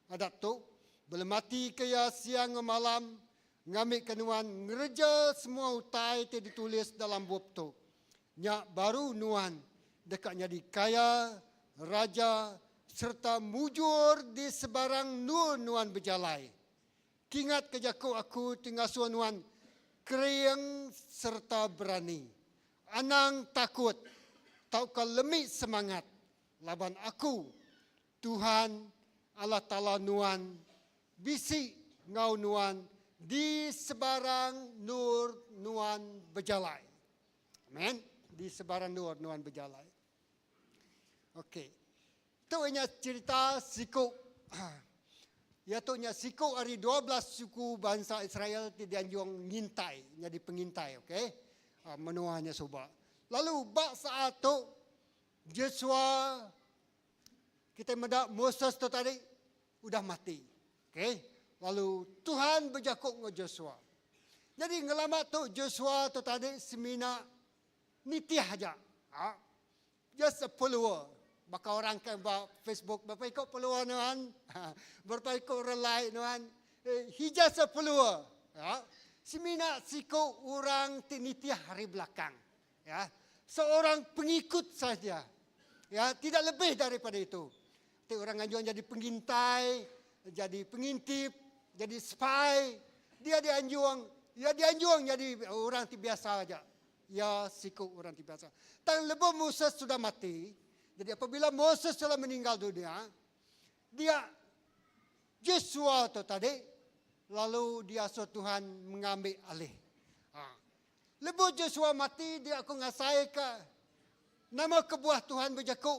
Speaker 5: adat tu, belematika iya siang enggau malam, ngambika nuan ngereja semua utai ti ditulis dalam bup tu. Nya baru nuan deka nyadi kaya, raja, sereta mujur di sebarang endur nuan bejalai. Kingatka jaku aku ti ngasuh nuan kering sereta berani. Anang takut tauka lemi semangat laban Aku, Tuhan Allah Taala nuan, bisi enggau nuan di sebarang endur nuan bejalai. Amen. Di sebarang endur nuan bejalai. Okey. Tu inya cerita siku Iya tu nya siku ari 12 suku bansa Israel ti dianjung ngintai, nyadi pengintai, okey. Menua nya suba. Lalu ba saat tu Joshua kitai meda Moses tu tadi udah mati. Okey. Lalu Tuhan bejaku enggau Joshua. Jadi ngelama tu Joshua tu tadi semina nitih aja. Ha. Just a follower. Baka orang ke ba Facebook berapa iku follower nuan? Ha. Berapa iku orang like nuan? Eh, he just a follower. Ha. Semina siku orang ti nitih ari belakang. Ya, seorang pengikut saja. Ya, tidak lebih daripada itu. Ti orang nganjung jadi pengintai, jadi pengintip, jadi spy, dia dianjung, ya dianjung jadi orang ti biasa aja. Ya siku orang ti biasa. Tang lebuh Moses sudah mati, jadi apabila Moses telah meninggal dunia, dia Joshua tu tadi lalu diasuh Tuhan mengambil alih. Ha. Lebuh Joshua mati, dia aku ngasaika nama kebuah Tuhan bejaku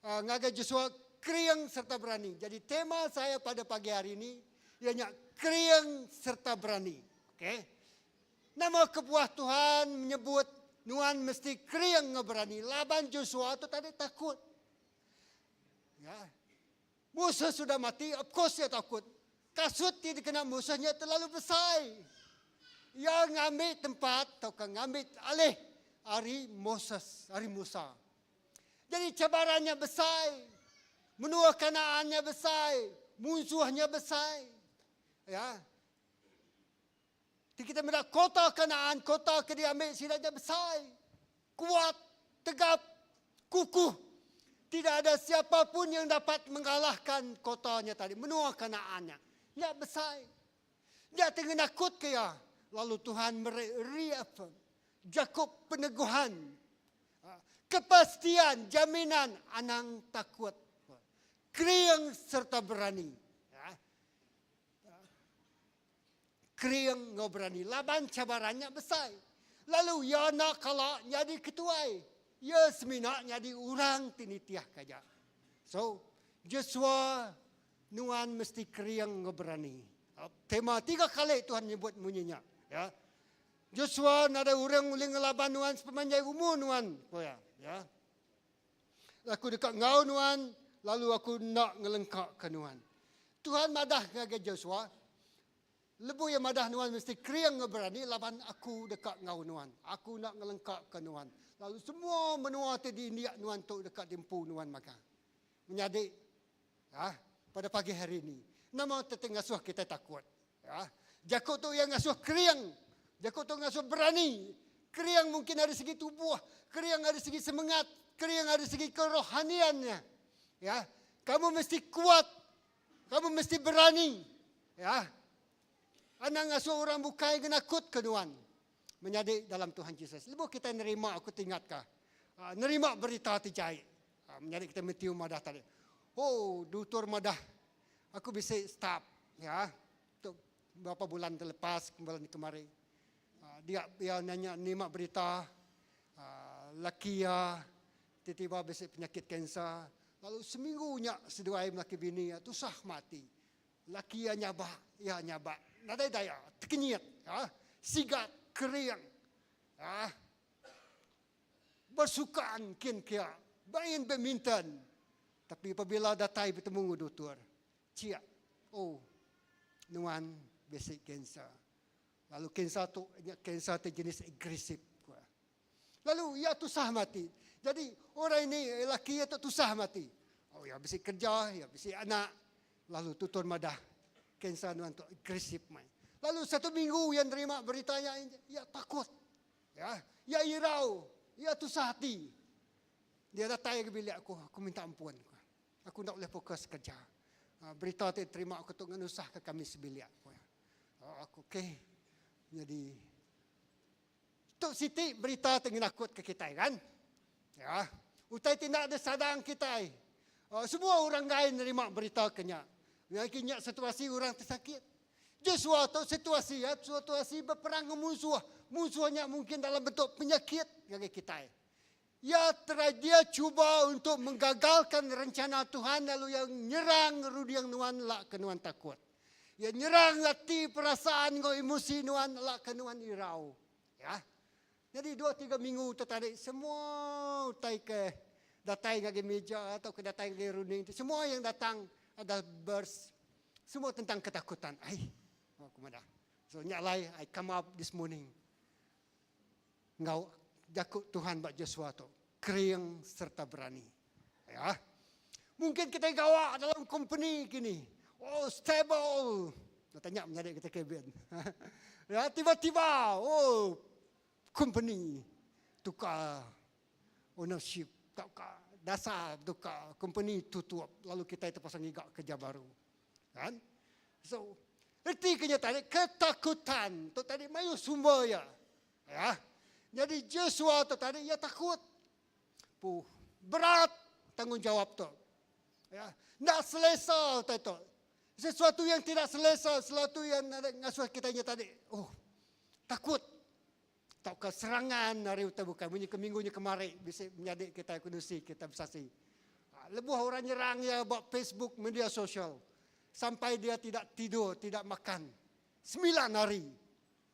Speaker 5: ngagai Joshua kering sereta berani. Jadi tema saya pada pagi hari ini iya nya kering sereta berani. Okey. Nama kebuah Tuhan menyebut nuan mesti kering enggau berani laban Joshua tu tadi takut. Ya. Moses sudah mati, of course iya takut. Kasut ti dikena Moses nya terlalu besai. Iya ngambi tempat tauka ngambi alih ari Moses, ari Musa. Jadi cabaran nya besai. Menua Kanaan nya besai, munsuh nya besai. Ya. Ti kita meda kota Kanaan, kota ke diambi sida nya besai, kuat, tegap, kukuh. Tidak ada siapa pun yang dapat mengalahkan kota nya tadi, menua Kanaan nya. Nya besai. Nya ti ngenakutka iya. Lalu Tuhan meri reaffirm jaku peneguhan, kepastian, jaminan anang takut, kering sereta berani. Kering enggau berani laban cabaran nya besai. Lalu iya enda kala nyadi ketuai. Iya semina nyadi orang ti nitihka aja. So, Joshua nuan mesti kering enggau berani. Tema tiga kali Tuhan nyebut munyi nya. Ya. Joshua nadai orang ulih ngelaban nuan sepemanjai umur nuan, ku iya. Ya. Aku deka enggau nuan, lalu aku enda ngelengkaka nuan. Tuhan madah ngagai Joshua, lebuh iya madah nuan mesti kering enggau berani laban aku deka enggau nuan. Aku enda ngelengkaka nuan. Lalu semua menua ti diindik nuan tu deka diempu nuan magang. Menyadi, ya, pada pagi hari ini, nama ti ngasuh kitai takut? Ya. Jaku tu iya ngasuh kering. Jaku tu ngasuh berani. Kering mungkin ari segi tubuh, kering ari segi semengat, kering ari segi kerohaniannya. Ya. Kamu mesti kuat. Kamu mesti berani. Ya. Anang ngasuh orang bukai ngenakut ke nuan. Menyadi dalam Tuhan Jesus. Lebuh kita nerima aku tingatka. Ah, nerima berita ti jai. Ah, menyadi kita Matthew madah tadi. Oh, dutur madah Aku bisi staf ya tu berapa bulan ke lepas bulan kemari dia iya nanya nima berita laki iya tiba-tiba bisi penyakit kanser lalu seminggu nya seduai melaki bini iya tusah mati laki iya nyabak iya nyabak nadai daya tekenyit ya sigat kering ya Bersukan kin kia, main badminton. Tapi pabila datai betemu enggau dutur, chik, oh, nuan bisi kanser. Lalu kanser tu nya kanser ti jenis agresif, ku iya. Lalu iya tusah mati. Jadi orang ini laki iya tu tusah mati. Oh iya bisi kerja, iya bisi anak. Lalu tutur madah kanser nuan tu agresif mai. Lalu satu minggu iya nerima berita nya, iya takut. Ya, iya irau, iya tusah ati. Dia datai ke bilik aku, aku minta ampun. Aku enda ulih fokus kerja. Ah, berita ti diterima aku tu ngenusahka kami sebilik. Oh, aku okey. Jadi tu siti berita ti ngenakutka kitai kan? Ya. Utai ti enda disadang kitai. Oh, semua orang enggai nerima berita ke nya. Lagi nya situasi orang ti sakit. Joshua tu situasi ya, situasi beperang enggau munsuh. Munsuh nya mungkin dalam bentuk penyakit ngagai kitai. Iya try dia cuba untuk menggagalkan rencana Tuhan lalu iya nyerang runding nuan la ke nuan takut. Iya nyerang ati perasaan enggau emosi nuan la ke nuan irau. Ya. Nyadi dua tiga minggu tu tadi semua utai ke datai ngagai meja atau ke datai ngagai runding tu semua yang datang adalah bers Semua tentang ketakutan. Ai, aku madah. So nya alai I come up this morning enggau jaku Tuhan ba Joshua tu, kering serta berani. Ya. Mungkin kita gawa dalam company kini. Oh, stable. Nak tanya menyadi kita Kevin. ya, tiba-tiba, oh, company tukar ownership tauka dasar betukar kompeni tutup lalu kitai tepaksa ngiga kerja baru. Kan? So, reti ke nya tadi ketakutan tu tadi mayuh sumber iya. Ya. Jadi Joshua tu tadi iya takut. Puh, berat tanggungjawab tu. Ya, enda selesa utai tu. Sesuatu yang tidak selesa, sesuatu yang ngasuh kita nya tadi, oh, takut. Tauka serangan ari utai bukai munyi ke minggu nya kemari bisi menyadi kitai ku nusi kita besasi. Lebuh orang nyerang iya ba Facebook media sosial sampai dia tidak tidur tidak makan semilan hari.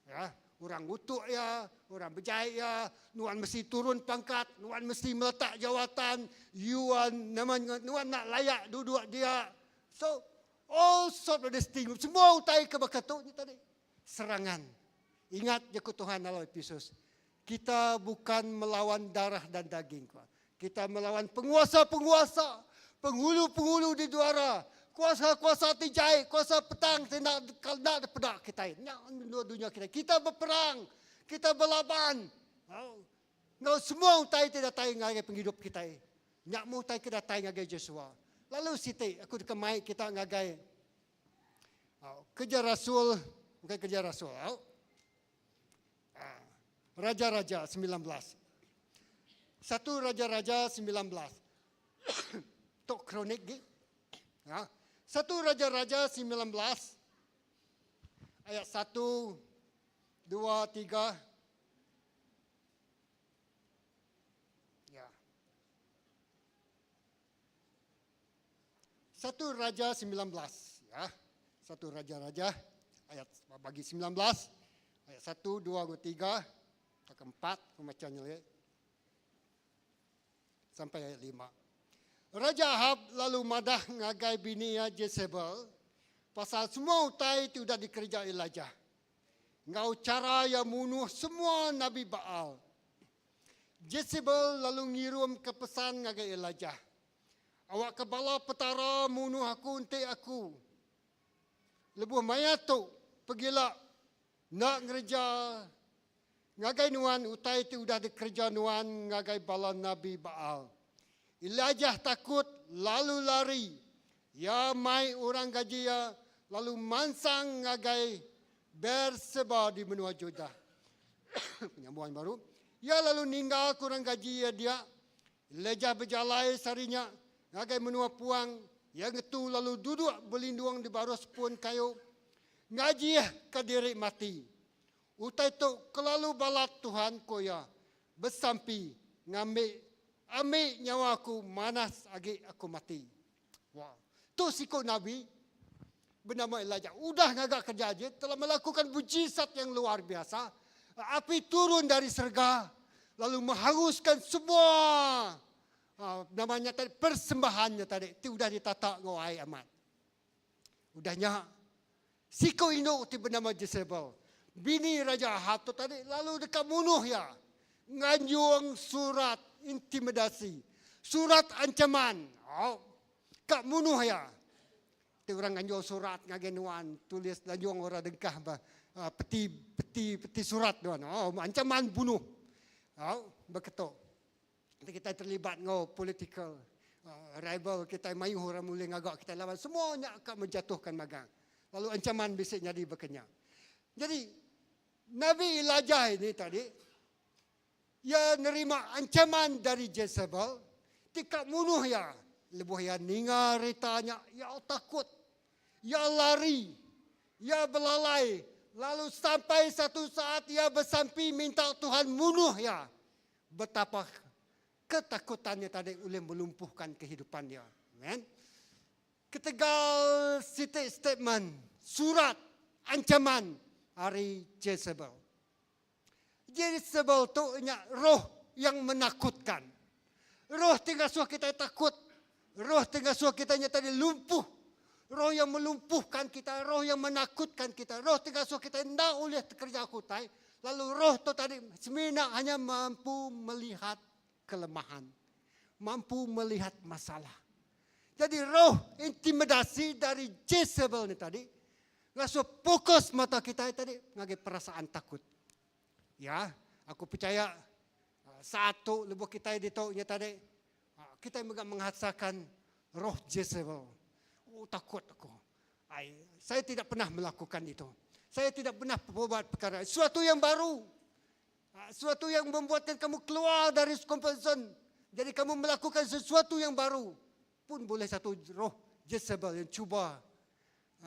Speaker 5: Ya, orang ngutuk iya, orang bejai iya, nuan mesti turun pangkat, nuan mesti meletak jawatan, you are nama nuan nak layak duduk dia. So all sort of this thing, semua utai ke baka tu nya tadi serangan. Ingat jaku Tuhan dalam Epesus, kita bukan melawan darah dan daging. Kita melawan penguasa-penguasa, penghulu-penghulu di duara, kuasa-kuasa ti jai, kuasa petang ti enda enda dipeda kitai. Nya dunya kitai. Kita beperang, kita belaban enggau semua utai ti datai ngagai pengidup kitai. Nya meh utai ke datai ngagai Joshua. Lalu siti aku deka mai kita ngagai Kerja Rasul, bukan kerja Rasul. Raja-Raja 19. Satu Raja-Raja 19. Tok kronik gi. Ha? Satu Raja-Raja 19 ayat 1 2 3. Satu Raja 19 ya. Satu Raja-Raja ayat bagi 19 ayat 1, 2, 3 ke 4 aku macha nyelek sampai ayat 5. Raja Ahab lalu madah ngagai bini iya Jesebel pasal semua utai ti udah dikereja Elijah enggau chara iya munuh semua nabi Baal. Jesebel lalu ngirumka pesan ngagai Elijah, Awakka bala petara munuh aku enti aku lebuh maya tu pegila enda ngereja ngagai nuan utai ti udah dikereja nuan ngagai bala nabi Baal. Elijah takut lalu lari. Iya mai orang gaji iya lalu mansang ngagai Beer-seba di menua Judah. Penyambungan baru. Iya lalu ninggalka orang gaji iya dia. Elijah bejalai sehari nya ngagai menua puang. Iya ngetu lalu duduk belindung di baruh sepun kayu ngajihka diri mati. Utai tu kelalu balat Tuhan, ku iya besampi, ngambi ambi nyawa aku manas agi aku mati. Wow. Tu siku nabi benama Elijah. Udah ngaga kerja aja, telah melakukan mujizat yang luar biasa. Api turun dari serga, lalu menghanguskan semua uh, namanya tadi persembahannya tadi ti udah ditata ngau ai amat. Udah nya, siku indu ti benama Jesebel, bini Raja Ahab tu tadi lalu deka munuh iya. Nganjung surat intimidasi, surat ancaman, au, ka munuh iya. Ti orang nganjung surat ngagai nuan, tulis lanjung orang dengkah ba uh, peti peti peti surat nuan. Au, ancaman bunuh. Au, beketu. Enti kitai terlibat enggau political rival kitai mayuh orang ulih ngaga kitai laban semua nya ka menjatuhkan magang. Lalu ancaman bisi nyadi baka nya. Jadi Nabi Elijah ini tadi iya nerima ancaman dari Jezebel ti ka munuh iya. Lebuh iya ninga rita nya iya takut. Iya lari. Iya belalai lalu sampai satu saat iya besampi minta Tuhan munuh iya. Betapa ketakutannya tadi ulih melumpuhkan kehidupan dia. Amen. Ketegal siti statement, surat ancaman ari Jezebel. Jezebel tu nya roh yang menakutkan. Roh ti ngasuh kitai takut. Roh ti ngasuh kitai nya tadi lumpuh. Roh yang melumpuhkan kita, roh yang menakutkan kita, roh ti ngasuh kitai enda ulih tekereja ke utai, lalu roh tu tadi semina hanya mampu melihat kelemahan, mampu melihat masalah. Jadi roh intimidasi dari Jezebel ni tadi ngasuh fokus mata kitai tadi ngagai perasaan takut. Ya, aku percaya saat tu lebuh kitai ditu nya tadi Kitai mega mengasakan roh Jezebel. Oh, takut aku. Ai, saya tidak pernah melakukan itu. Saya tidak pernah berbuat perkara. Suatu yang baru. Suatu yang membuatkan kamu keluar dari comfort zone. Jadi kamu melakukan sesuatu yang baru. Pun boleh satu roh Jezebel yang cuba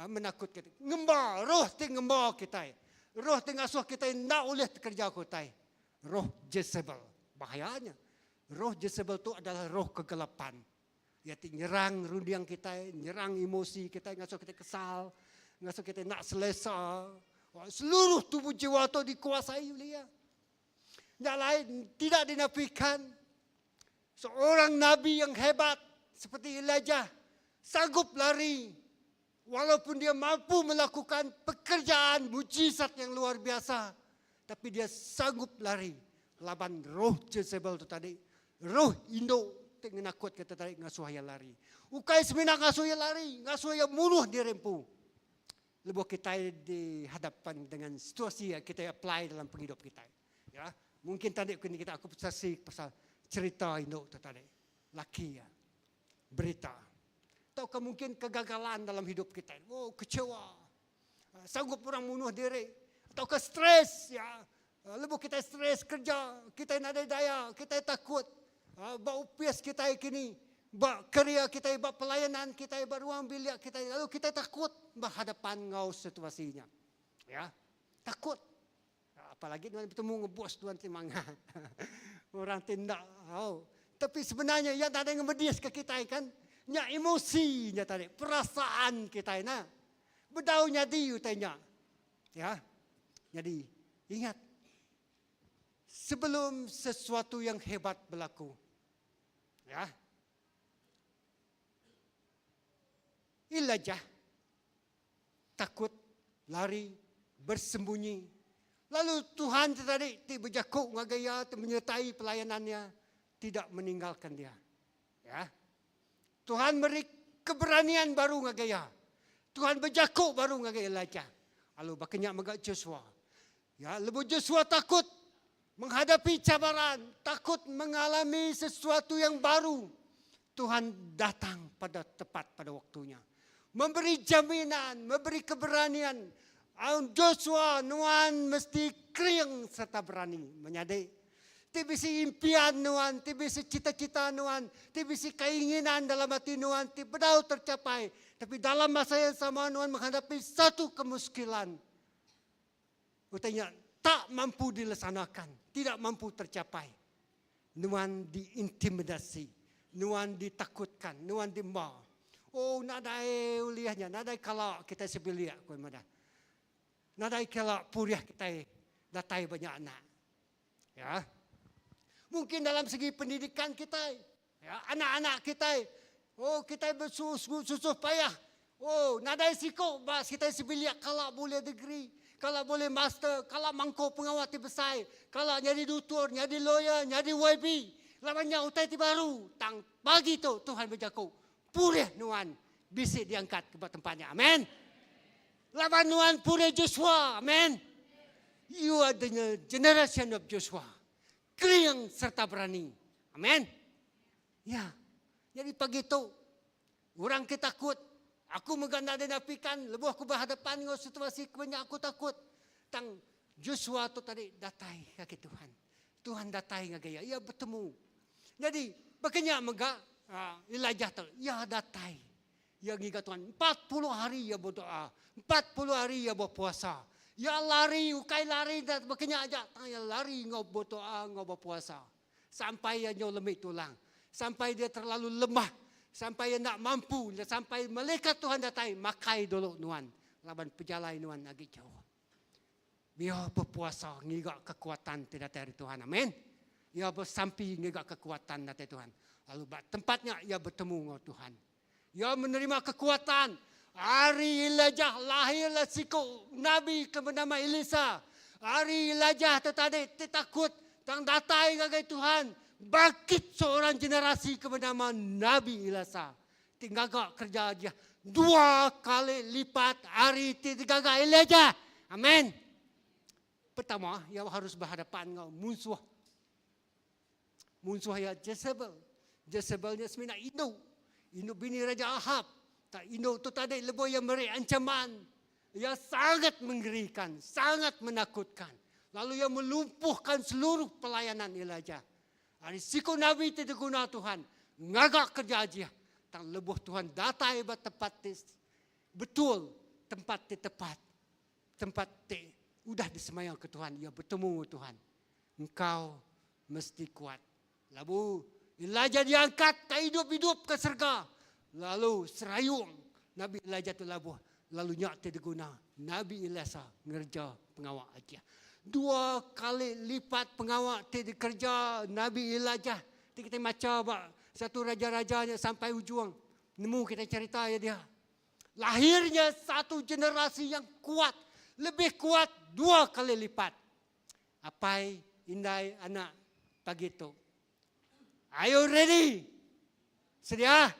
Speaker 5: menakutkan. Ngemba, roh ti ngemba kitai. Roh ti ngasuh kitai enda ulih tekereja ke utai. Roh Jezebel. Bahayanya. Roh Jezebel tu adalah roh kegelapan. Iya ti nyerang runding kitai, nyerang emosi kitai, ngasuh kitai kesal, ngasuh kitai enda selesa. Seluruh tubuh jiwa tu dikuasai oleh iya. Nya alai tidak dinafikan seorang nabi yang hebat seperti Elijah sanggup lari walaupun dia mampu melakukan pekerjaan mujizat yang luar biasa tapi dia sanggup lari laban roh Jezebel tu tadi roh indu ti ngenakut ke tadi ngasuh iya lari. Ukai semina ngasuh iya lari, ngasuh iya munuh diri empu. Lebuh kitai dihadapan dengan situasi yang kitai apply dalam pengidup kitai. Ya, mungkin tadi kini kita aku saksi pasal cerita indu tu tadi. Laki ya. Berita. Atau mungkin kegagalan dalam hidup kita. Oh, kecewa. Sanggup orang munuh diri. Atau ke stres ya. Lebuh kita stres kerja, kita nadai daya, kita takut. Ba upis kita kini, ba kerja kita, ba pelayanan kita, ba ruang bilik kita, lalu kita takut berhadapan ngau situasinya. Ya, takut. Apalagi tuan bertemu dengan bos tuan ti mangah. Orang tindak. Oh. Tapi sebenarnya ia tak ada yang medis ke kita kan. Nya emosi nya tadi, perasaan kitai nah. Bedau nyadi utai nya. Ya. Jadi ingat sebelum sesuatu yang hebat berlaku. Ya. Elijah takut lari bersembunyi. Lalu Tuhan ti tadi ti bejaku ngagai iya ti menyertai pelayanan iya tidak meninggalkan dia. Ya. Tuhan meri keberanian baru ngagai iya. Tuhan bejaku baru ngagai Elijah. Lalu baka nya mega Joshua. Ya, lebuh Joshua takut menghadapi cabaran, takut mengalami sesuatu yang baru, Tuhan datang pada tepat pada waktunya. Memberi jaminan, memberi keberanian. Joshua, nuan mesti kering serta berani. Menyadi, ti bisi impian nuan, ti bisi cita-cita nuan, ti bisi keinginan dalam ati nuan ti bedau tercapai. Tapi dalam masa yang sama nuan menghadapi satu kemuskilan. Utai nya tak mampu dilaksanakan, tidak mampu tercapai. Nuan diintimidasi, nuan ditakutkan, nuan diemba. Oh nadai ulih nya, nadai kala kitai sebilik ku iya madah. Nadai kala purih kitai datai ba nya anak. Ya. Mungkin dalam segi pendidikan kitai, ya, anak-anak kitai, oh kitai bersusah payah. Oh, nadai siku ba kitai sebilik kala bulih degree, kala bulih master, kala mangku pengawa ti besai, kala nyadi dutur, nyadi lawyer, nyadi YB. Laban nya utai ti baru. Tang pagi tu Tuhan bejaku, purih nuan bisi diangkat ke ba tempat nya. Amen. Laban nuan purih Joshua. Amen. You are the generation of Joshua. Kering serta berani. Amen. Ya. Jadi pagi tu Orang ke takut. Aku mega enda dinapikan lebuh aku behadapan enggau situasi ke banyak aku takut. Tang Joshua tu tadi datai ngagai Tuhan. Tuhan datai ngagai iya. Iya betemu. Nyadi, baka nya mega Elijah tu. Iya datai. Iya ngiga Tuhan. 40 hari iya bedoa. 40 hari iya bepuasa. Iya lari, ukai lari baka nya aja. Tang iya lari enggau bedoa enggau bepuasa. Sampai iya nyau lemi tulang. Sampai dia terlalu lemah. Sampai iya enda mampu. Sampai malaikat Tuhan datai makai dulu nuan. Laban pejalai nuan agi jauh. Biar bepuasa ngiga kekuatan ti datai ari Tuhan. Amen. Iya besampi ngiga kekuatan datai Tuhan. Lalu ba tempat nya iya betemu enggau Tuhan. Iya menerima kekuatan ari Elijah lahirlah siku nabi ke benama Elisa. Ari Elijah tu tadi ti takut tang datai ngagai Tuhan bangkit seorang generasi ke benama Nabi Elisa ti ngaga kerja dia dua kali lipat ari ti digaga Elijah. Amen. Pertama, ia harus berhadapan enggau munsuh Munsuh iya Jesebel. Jesebel nya semina indu. Indu bini Raja Ahab. Tak indu tu tadi lebuh iya meri ancaman. Iya sangat mengerikan, sangat menakutkan. Lalu iya melumpuhkan seluruh pelayanan Elijah. Ari siku nabi ti diguna Tuhan ngaga kerja ajih. Tang lebuh Tuhan datai ba tempat ti betul, tempat ti tepat, tempat ti udah disemayaka Tuhan, iya betemu enggau Tuhan. Engkau mesti kuat. Labu Elijah diangkat ka idup-idup ke serega. Lalu serayung Nabi Elijah tu labuh. Lalu nya ti diguna Nabi Elisa ngereja pengawa ajih. Dua kali lipat pengawa ti dikereja Nabi Elijah ti kitai macha ba satu Raja-Raja nya sampai ujung. Nemu kitai cherita iya dia. Lahirnya satu generasi yang kuat. Lebih kuat dua kali lipat. Apai, indai, anak pagi tu. Are you ready? Sedia?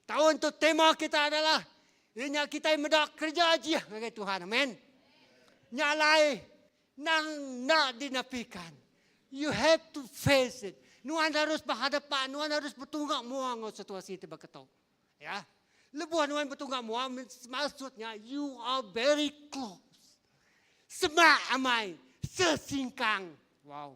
Speaker 5: Taun tu tema kita adalah inya kitai meda kereja ajih ngagai Tuhan. Amen. Nya alai nang enda dinapikan. You have to face it. Nuan harus berhadapan, nuan harus betunga mua enggau situasi ti baka tu. Ya. Lebuh nuan betunga mua maksudnya you are very close. Semak amai sesingkang. Wow.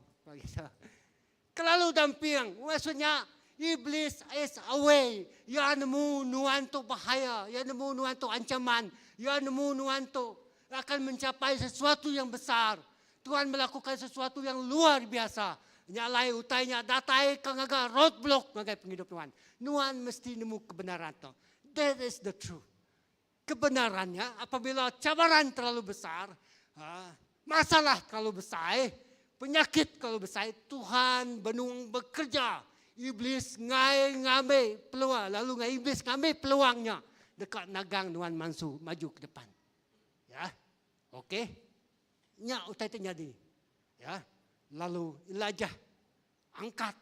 Speaker 5: Kelalu damping maksudnya iblis is away. Ya nemu nuan tu bahaya, ya nemu nuan tu ancaman, ya nemu nuan tu akan mencapai sesuatu yang besar. Tuhan melakukan sesuatu yang luar biasa. Nya alai utai nya datai ka ngaga roadblock ngagai pengidup nuan. Nuan mesti nemu kebenaran tu. That is the truth. Kebenaran nya apabila cabaran terlalu besar, masalah terlalu besai, penyakit terlalu besai, Tuhan benung bekerja. Iblis ngai ngambi peluang lalu ngai iblis ngambi peluang nya deka nagang nuan mansu maju ke depan. Ya. Okey. Nya utai ti nyadi. Ya. Lalu Elijah angkat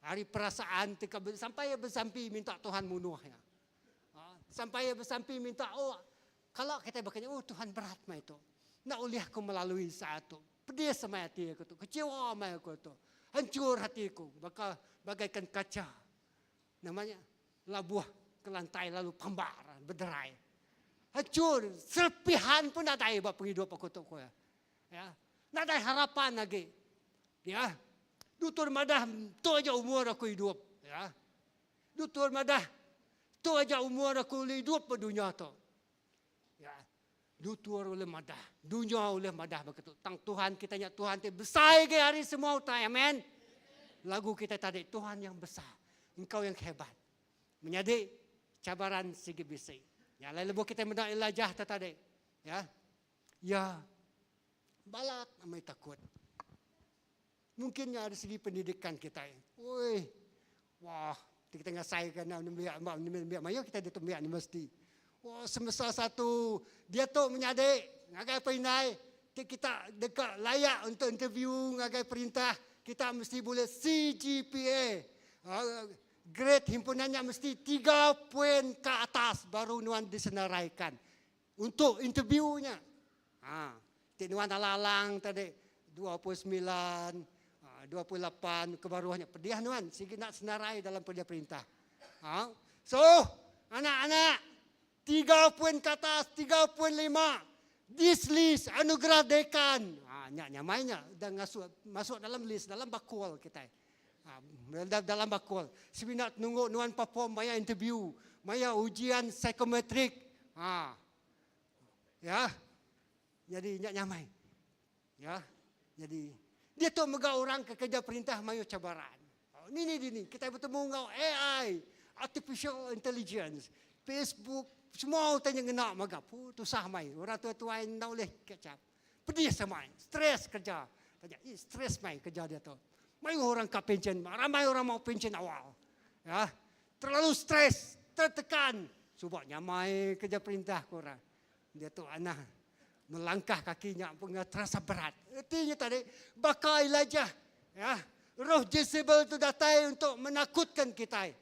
Speaker 5: ari perasaan ti ka sampai iya besampi minta Tuhan munuh iya. Sampai iya besampi minta, oh, kala kitai baka nya, oh Tuhan berat meh tu. Enda ulih aku melalui saat tu. Pedis amai ati aku tu, kecewa amai aku tu. Hancur hati aku baka bagaikan kaca. Nama nya? Labuh ke lantai lalu pambar bederai. Hancur, serpihan pun nadai ba pengidup aku tu ku iya. Ya. Nadai harapan agi. Ya. Dutur madah tu aja umur aku idup. Ya. Dutur madah, Tu aja umur aku ulih idup ba dunya tu. Ya. Dutur ulih madah, dunya ulih madah baka tu. Tang Tuhan kita nya Tuhan ti besai agi ari semua utai. Amen. Lagu kita tadi, Tuhan yang besar, Engkau yang hebat. Menyadi, cabaran sigi bisi. Nya alai lebuh kita meda Elijah tu tadi, ya. Ya balat amai takut. Mungkin nya ari segi pendidikan kitai. Oi, wah, ti kita ngasaika enda nembiak ba nembiak mayuh kitai ditu nembiak universiti. Wah, semester satu diatu menyadi ngagai apai indai ti kita deka layak untuk interview ngagai perintah kita mesti bulih CGPA. Grade himpunan nya mesti tiga poin ke atas baru nuan disenaraikan untuk interview nya. Ha, ti nuan alang-alang tadi 29, 28 ke baruh nya pedih nuan sigi enda senarai dalam kerja perintah. Ha. So, anak-anak 3 poin ke atas, 3.5 this list anugerah dekan. Ha, nya nyamai nya dah ngasuh masuk dalam list dalam bakul kitai. Ha, dalam bakul. Semina nunggu nuan perform maya interview, maya ujian psikometrik. Ha. Ya. Jadi nya nyamai. Ya. Jadi dia tu mega orang ke kerja perintah mayuh cabaran. Oh, ni ni ni kita bertemu enggau AI, artificial intelligence, Facebook, semua utai nya ngena mega. Pu tusah mai. Orang tua-tua enda ulih catch up. Pedis amai, stress kerja. Tanya, eh stress mai kerja dia tu. Mayuh orang ka pencen, ramai orang mau pencen awal. Ya. Terlalu stress, tertekan. Suba nyamai kerja perintah ku orang. Diatu anah melangkah kaki nya pun terasa berat. Reti nya tadi baka Elijah ya, roh Jezebel tu datai untuk menakutkan kitai.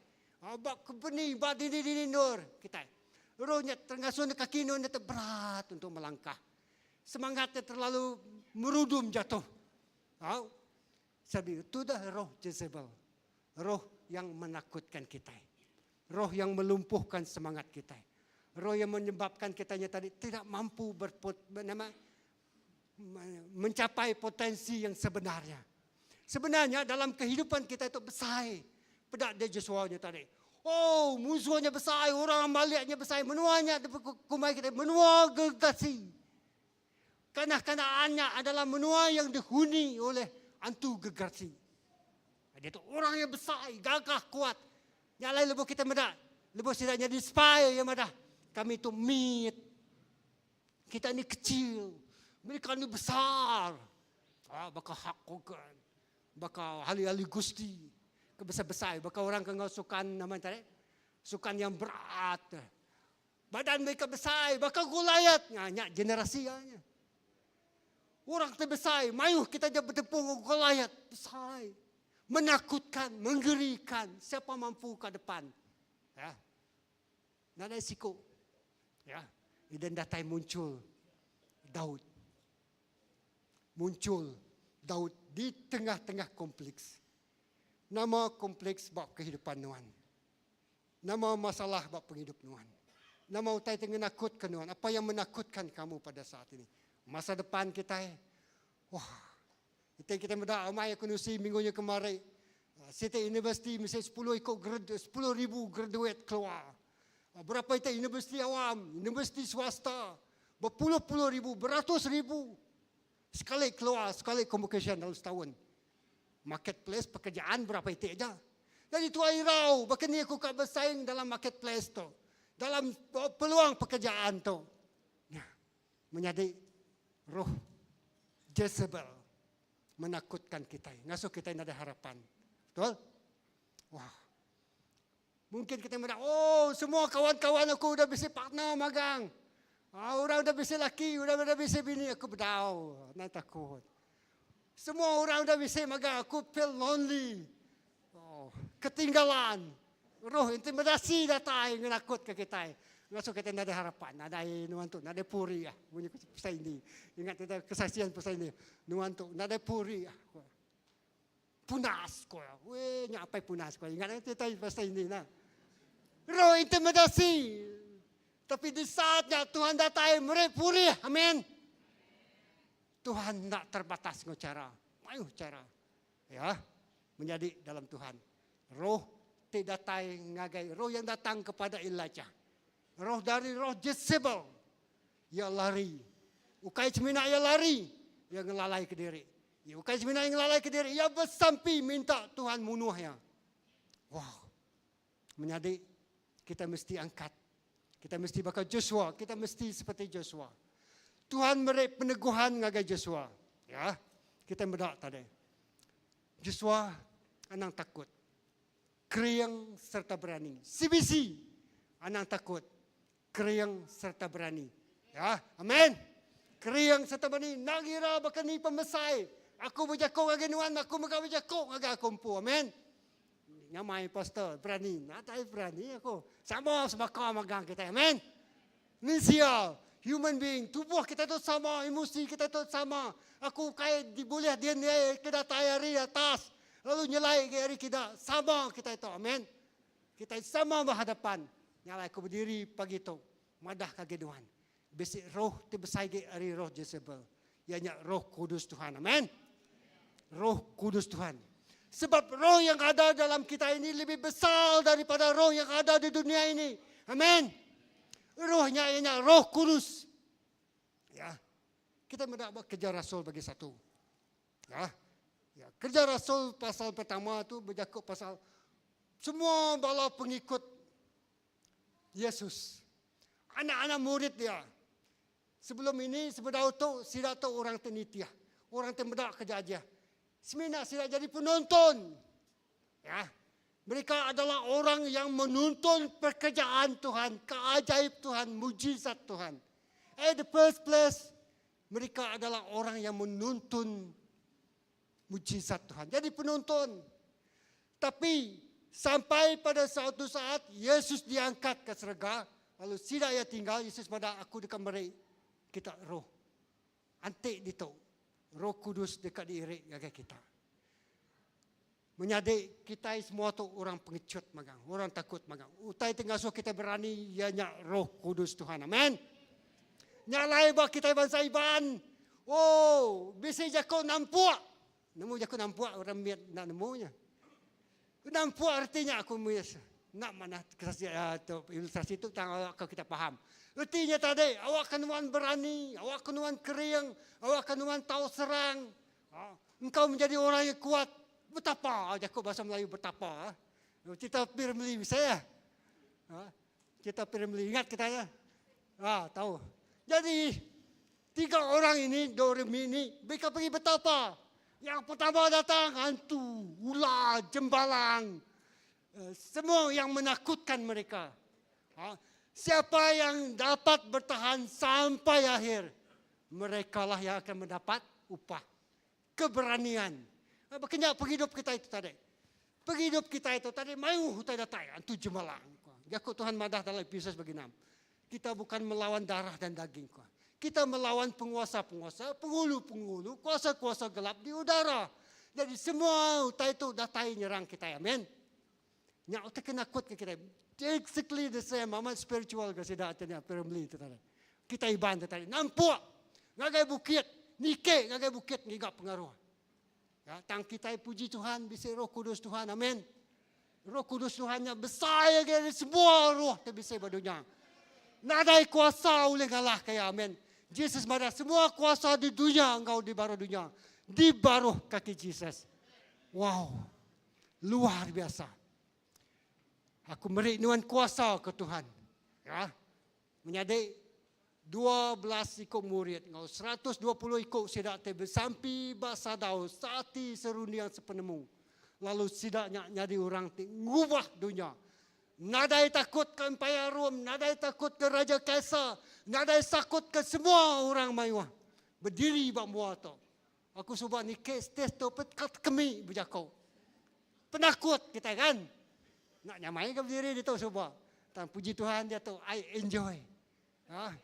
Speaker 5: Ha, ba kebeni, ba dini-dini endur kitai. Roh nya terngasuh kaki nuan nya berat untuk melangkah. Semangatnya terlalu merudum jatuh. Ha, sabi itu dah roh Jezebel. Roh yang menakutkan kitai. Roh yang melumpuhkan semangat kitai. Roh yang menyebabkan kitanya tadi tidak mampu berput, nama, mencapai potensi yang sebenarnya. Sebenarnya dalam kehidupan kita itu besar. Peda dia Joshua nya tadi. Oh, musuhnya besar, orang Amaleknya besar, menuanya kumai kita menua gergasi. Tanah Kanaannya adalah menua yang dihuni oleh antu gergasi. Dia tu orang yang besar, gagah, kuat. Nya alai lebuh kita meda, lebuh sida nyadi spy iya madah, kami tu mit. Kita ni kecil, mereka ni besar. Ah, baka Hulk Hogan, baka ahli-ahli gusti ke besai-besai, baka orang ke enggau sukan nama tadi? Sukan yang berat. Badan mereka besai baka Goliat. Nya, nya generasi iya nya. Orang ti besai, mayuh kita ja betempung enggau Goliat. Besai. Menakutkan, menggerikan. Siapa mampu ke depan? Ya. Nadai siku. Ya. Dan datai muncul Daud. Muncul Daud di tengah-tengah kompleks. Nama kompleks ba kehidupan nuan. Nama masalah ba pengidup nuan? Nama utai ti ngenakutka nuan? Apa yang menakutkan kamu pada saat ini? Masa depan kitai? Wah. Enti kitai meda amai aku nusi minggu nya kemari, siti universiti mesti sepuluh iku grad 10,000 graduate keluar. Berapa iti universiti awam, universiti swasta, bepuluh-puluh ribu, beratus ribu sekali keluar, sekali convocation dalam setaun. Marketplace pekerjaan berapa iti aja. Jadi tua irau baka ni aku ka bersaing dalam marketplace tu. Dalam peluang pekerjaan tu. Nya menyadi roh Jezebel menakutkan kitai, ngasuh kitai nadai harapan. Betul? Wah. Mungkin kita meda, oh semua kawan-kawan aku udah bisi partner magang. Ah, orang udah bisi laki, udah udah bisi bini, aku bedau. Nai takut. Semua orang udah bisi magang, aku feel lonely. Oh, ketinggalan. Roh intimidasi datai ngenakut ke kitai. Ngasuh kita nadai harapan, nadai nuan tu, nadai puri ah. Bunyi pasal ini. Ingat kita kesaksian pasal ini. Nuan tu nadai puri ah. Punas ko iya. Weh nya apai punas ko iya. Ingat ti tai pasal ini nah. Roh intimidasi. Tapi di saat nya Tuhan datai meri pulih. Amin. Tuhan enda terbatas enggau cara. Mayuh cara. Ya. Menyadi dalam Tuhan. Roh ti datai ngagai roh yang datang kepada Elijah. Roh dari roh Jezebel. Iya lari. Ukai semina iya lari, iya ngelalai kediri. Iya ukai semina iya ngelalai kediri, iya besampi minta Tuhan munuh iya. Wow. Menyadi, kita mesti angkat. Kita mesti baka Joshua, kita mesti seperti Joshua. Tuhan meri peneguhan ngagai Joshua. Ya, kita meda tadi. Joshua anang takut. Kering serta berani. CBC anang takut. Kering sereta berani. Ya, amen. Kering sereta berani. Enda ngira baka ni pemesai. Aku bejaku ngagai nuan, aku mega bejaku ngagai aku empu. Amen. Nyamai pastor, berani. Nadai berani aku. Sama sebaka magang kitai. Amen. Mensia, human being, tubuh kitai tu sama, emosi kitai tu sama. Aku ukai dibulih DNA ke datai ari atas lalu nyelai agi ari kida. Sama kitai tu. Amen. Kitai sama behadapan nya alai aku bediri pagi tu madah ka agi nuan bisi roh ti besai agi ari roh Jezebel iya nya roh kudus Tuhan amen roh kudus Tuhan sebab roh yang ada dalam kita ini lebih besar daripada roh yang ada di dunia ini amen roh nya iya nya roh kudus ya kita meda ba kerja rasul bagi satu Ya. Ya, kerja rasul pasal pertama tu bejaku pasal semua bala pengikut Yesus. Anak-anak murid dia. Sebelum ini, sebedau tu, sida tu orang ti nitih. Orang ti meda kerja aja. Semina sida jadi penonton. Ya. Mereka adalah orang yang menuntun pekerjaan Tuhan, keajaib Tuhan, mujizat Tuhan. At the first place, Mereka adalah orang yang menuntun mujizat Tuhan. Jadi penuntun. Tapi sampai pada suatu saat Yesus diangkat ke serega, lalu sida iya tinggal, Yesus madah aku deka meri kita roh. Anti ditu, Roh Kudus deka diiri ngagai kita. Menyadi kitai semua tu orang pengecut magang, orang takut magang. Utai ti ngasuh kitai berani iya nya Roh Kudus Tuhan. Amen. Nya alai ba kitai bansa Iban, oh bisi jaku nampuk. Nemu jaku nampuk orang mit enda nemu nya. Nampuk reti nya aku mis enda manah tu ilustrasi tu tang awak ke kita faham. Reti nya tadi awak ke nuan berani, awak ke nuan kering, awak ke nuan tau serang. Engkau menjadi orang yang kuat. Betapa jaku bahasa Melayu betapa. Cerita Pirmli bisa ya. Cerita Pirmli ingat kita ya. Ha, tahu. Jadi tiga orang ini Doremi ini mereka pergi betapa. Yang pertama datang hantu, ular, jembalang. Eh, semua yang menakutkan mereka. Ha, siapa yang dapat bertahan sampai akhir, merekalah yang akan mendapat upah. Keberanian. Baka nya pengidup kita itu tadi. Pengidup kita itu tadi mayuh utai datai antu jemalang. Jaku Tuhan madah dalam Efesus bagi 6. Kita bukan melawan darah dan daging. Kita melawan penguasa-penguasa, penghulu-penghulu, kuasa-kuasa gelap di udara. Jadi semua utai itu datai nyerang kita. Amin. Nya utai ke nakut ke kita. Exactly the same. Amat spiritual ke sida ati nya firmly tu tadi. Kita Iban tu tadi. Nampuk ngagai bukit, nike ngagai bukit ngiga pengaruh. Ya, tang kita puji Tuhan bisi Roh Kudus Tuhan. Amin. Roh Kudus Tuhan nya besai agi ari semua roh ti bisi ba dunya. Nadai kuasa ulih ngalahka iya. Amin. Jesus madah semua kuasa di dunya enggau di baruh dunya di baruh kaki Jesus. Wow. Luar biasa. Aku meri nuan kuasa ke Tuhan. Ya. Menyadi 12 iku murid enggau 120 iku sida ti besampi ba sadau seati serunding sepenemu. Lalu sida nya nyadi orang ti ngubah dunya. Nadai takut ke Empayar Rom, nadai takut ke Raja Kaisar, nadai sakut ke semua orang mayuh bediri ba mua tu. Aku suba niki stage tu pekat kemi bejaku. Penakut kitai kan. Nak nyamai ke berdiri ditu suba. Tang puji Tuhan diatu I enjoy. Ha?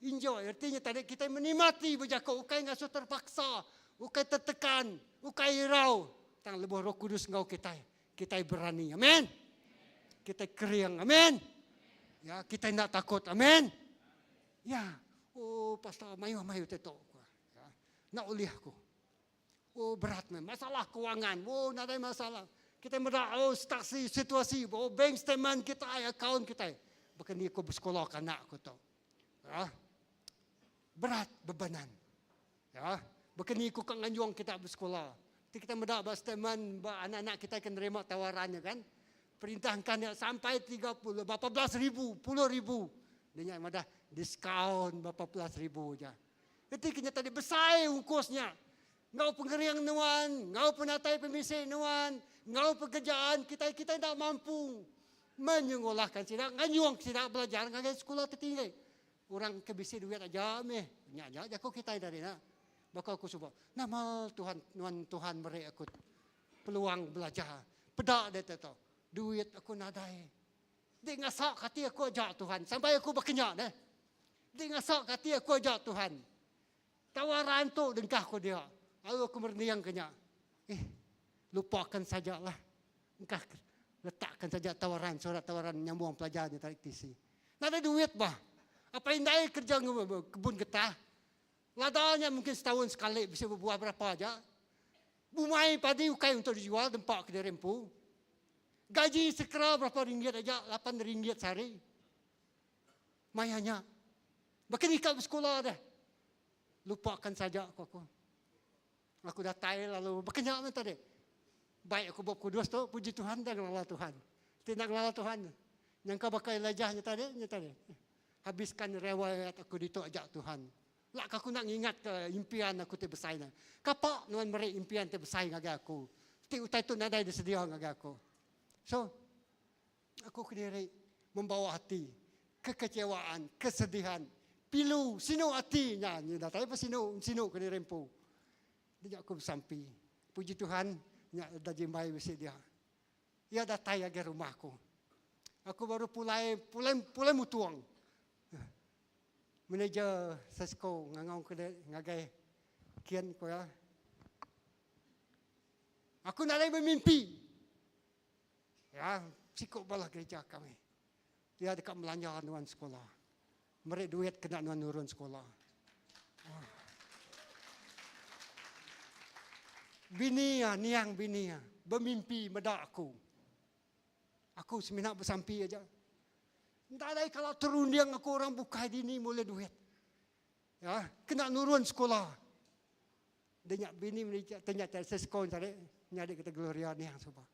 Speaker 5: Enjoy artinya tadi kitai menikmati bejaku ukai ngasuh terpaksa, ukai tertekan, ukai irau. Tang lebuh Roh Kudus enggau kitai, kitai berani. Amen. Kitai kering. Amen. Ya, kitai enda takut. Amen. Ya. Oh, pastor mayuh-mayuh tetok. Ya. Enda ulih aku. Oh berat meh masalah kewangan. Oh nadai masalah. Kita meda oh stasi situasi oh bank statement kita account kita. Baka ni aku besekolah ke anak aku tu. Ya. Berat bebanan. Ya. Baka ni aku ka nganjung kita besekolah. Ti kita meda ba statement ba anak-anak kita ke nerima tawaran nya kan. Perintah engka nya sampai 30 berapa belas ribu, puluh ribu. Dia nya madah diskaun berapa belas ribu aja. Reti ke nya tadi besai ungkus nya. Enggau pengering nuan, enggau penatai pemisi nuan, enggau pekerjaan kitai, kitai enda mampu menyengolahkan sida, nganyung sida belajar ngagai sekula ti tinggi. Orang ke bisi duit aja meh. Nya aja jaku kitai tadi nah. Baka aku suba, nama Tuhan nuan Tuhan meri aku peluang belajar. Peda deh tu. Duit aku nadai. Di ngasak ati aku aja Tuhan. Sampai aku bekenya deh. Di ngasak ati aku aja Tuhan. Tawaran tu dengkah ku dia. Lalu aku merening ke nya. Eh, lupakan sajalah. Engkah letakkan saja tawaran, surat tawaran nyambung pelajar nya tarik TC. Nadai duit bah. Apa indai kerja kebun getah. Lada nya mungkin setahun sekali bisa berbuah berapa aja. Bumai padi ukai untuk dijual dempa ke diri empu. Gaji sekera berapa ringgit aja, lapan ringgit sehari. Maya nya. Baka ni ka besekula deh. Lupakan saja ku aku. Aku datai lalu baka nya meh tadi. Baik aku bup kudus tu, puji Tuhan dah ngelala Tuhan. Ti enda ngelala Tuhan, nyangka baka Elijah nya tadi, nya tadi. Habiskan riwayat aku ditu aja Tuhan. Lak ka aku enda ngingatka impian aku ti besai nya. Kapa nuan meri impian ti besai ngagai aku ti utai tu nadai disedia ngagai aku. So, aku kediri membawa ati kekecewaan, kesedihan, pilu, sinu ati nya nya datai pa sinu sinu kediri empu. Dia aku besampi. Puji Tuhan nya da jimbai bisi dia. Iya datai ngagai rumah aku. Aku baru pulai pulai pulai mutung. Manager Sesco ngangau ke ngagai kian ko iya. Aku nadai bemimpi. Ya, siku bala gereja kami. Iya deka melanja nuan sekolah. Meri duit kena nuan nurun sekolah. Bini iya, niang bini iya, bemimpi meda aku. Aku semina besampi aja. Nadai kala terunding aku orang bukai dini bulih duit. Ya, kena nurun sekolah. Dia nya bini meri tanya tadi sesko tadi nyadi kita Gloria niang suba.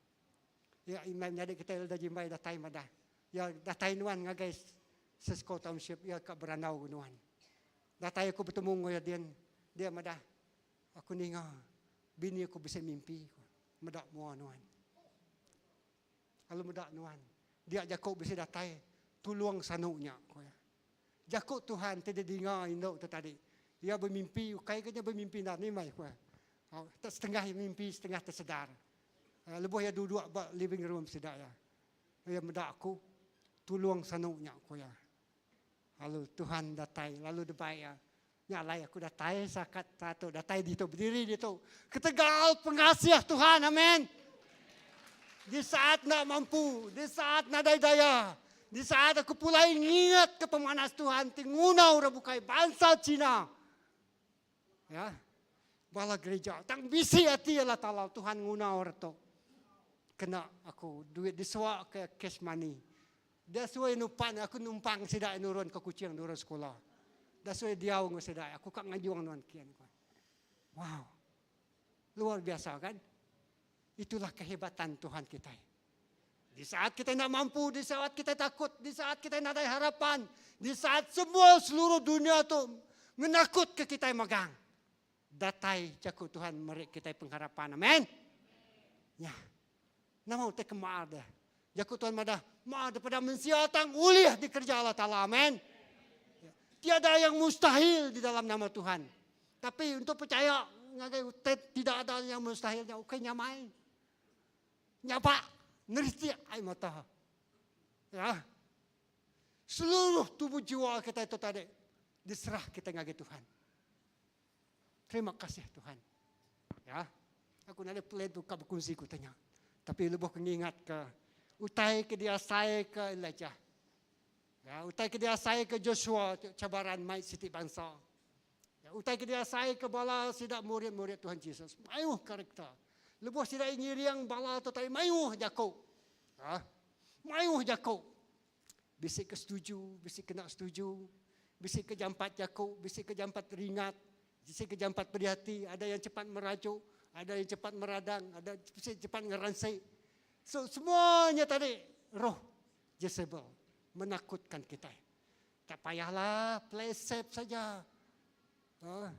Speaker 5: Ya imam nyadi kita Elda Jimbai datai madah. Ya datai nuan ngagai Sesko Township ya ka berandau nuan. Datai aku betemu enggau iya din dia madah aku ninga bini aku bisi mimpi meda mua nuan. Lalu meda nuan. Dia jaku bisi datai tulung sanu nya, ku iya. Jaku Tuhan ti didinga indu tu tadi. Iya bemimpi, ukai ke nya bemimpi enda ni mai, ku iya. Au, tak setengah iya mimpi, setengah tesedar. Lebuh iya duduk ba living room sida iya. Iya meda aku, tulung sanu nya, ku iya. Lalu Tuhan datai, lalu debai iya. Nya alai aku datai sakat tu, datai ditu, bediri ditu. Ketegal pengasih Tuhan, amen. Di saat enda mampu, di saat nadai daya, di saat aku pulai ngingat ke pemanas Tuhan ti nguna orang bukai bansa Cina. Ya. Bala gereja tang bisi ati Allah Taala Tuhan nguna orang tu. Kena aku duit disua ke cash money. Da suai nupan aku numpang sida nurun ke Kuching nurun sekula. Da suai diau enggau sida aku ka ngajung nuan kin. Wow. Luar biasa kan? Itulah kehebatan Tuhan kitai. Di saat kitai enda mampu, di saat kitai takut, di saat kitai nadai harapan, di saat semua seluruh dunya tu ngenakutka kitai magang, datai jaku Tuhan meri kitai pengharapan. Amen. Nya. Nama utai ke mar deh? Jaku Tuhan madah, mar daripada mensia tang ulih dikereja Allah Taala. Amen. Tiada yang mustahil di dalam nama Tuhan. Tapi untuk percaya ngagai utai tidak ada yang mustahil nya ukai nyamai. Nyabak neritik ai mata. Ya. Seluruh tubuh jiwa kita itu tadi diserah kita ngagai Tuhan. Terima kasih Tuhan. Ya. Aku nadai plan tu ka bekunsi ku tanya. Tapi lebuh ke ngingat ke utai ke diasai ke Elijah. Ya, utai ke diasai ke Joshua tu cabaran mai siti bansa. Ya, utai ke diasai ke bala sida murid-murid Tuhan Jesus. Mayuh karakter. Lebuh sida ngiring bala tu tadi mayuh jaku. Ha? Mayuh jaku. Bisi ke setuju, bisi ke enda setuju, bisi ke jampat jaku, bisi ke jampat ringat, bisi ke jampat pedih ati, ada yang cepat merajuk, ada yang cepat meradang, ada bisi cepat ngeransik. So semuanya tadi roh Jezebel menakutkan kitai. Tak payahlah play safe saja. Ha?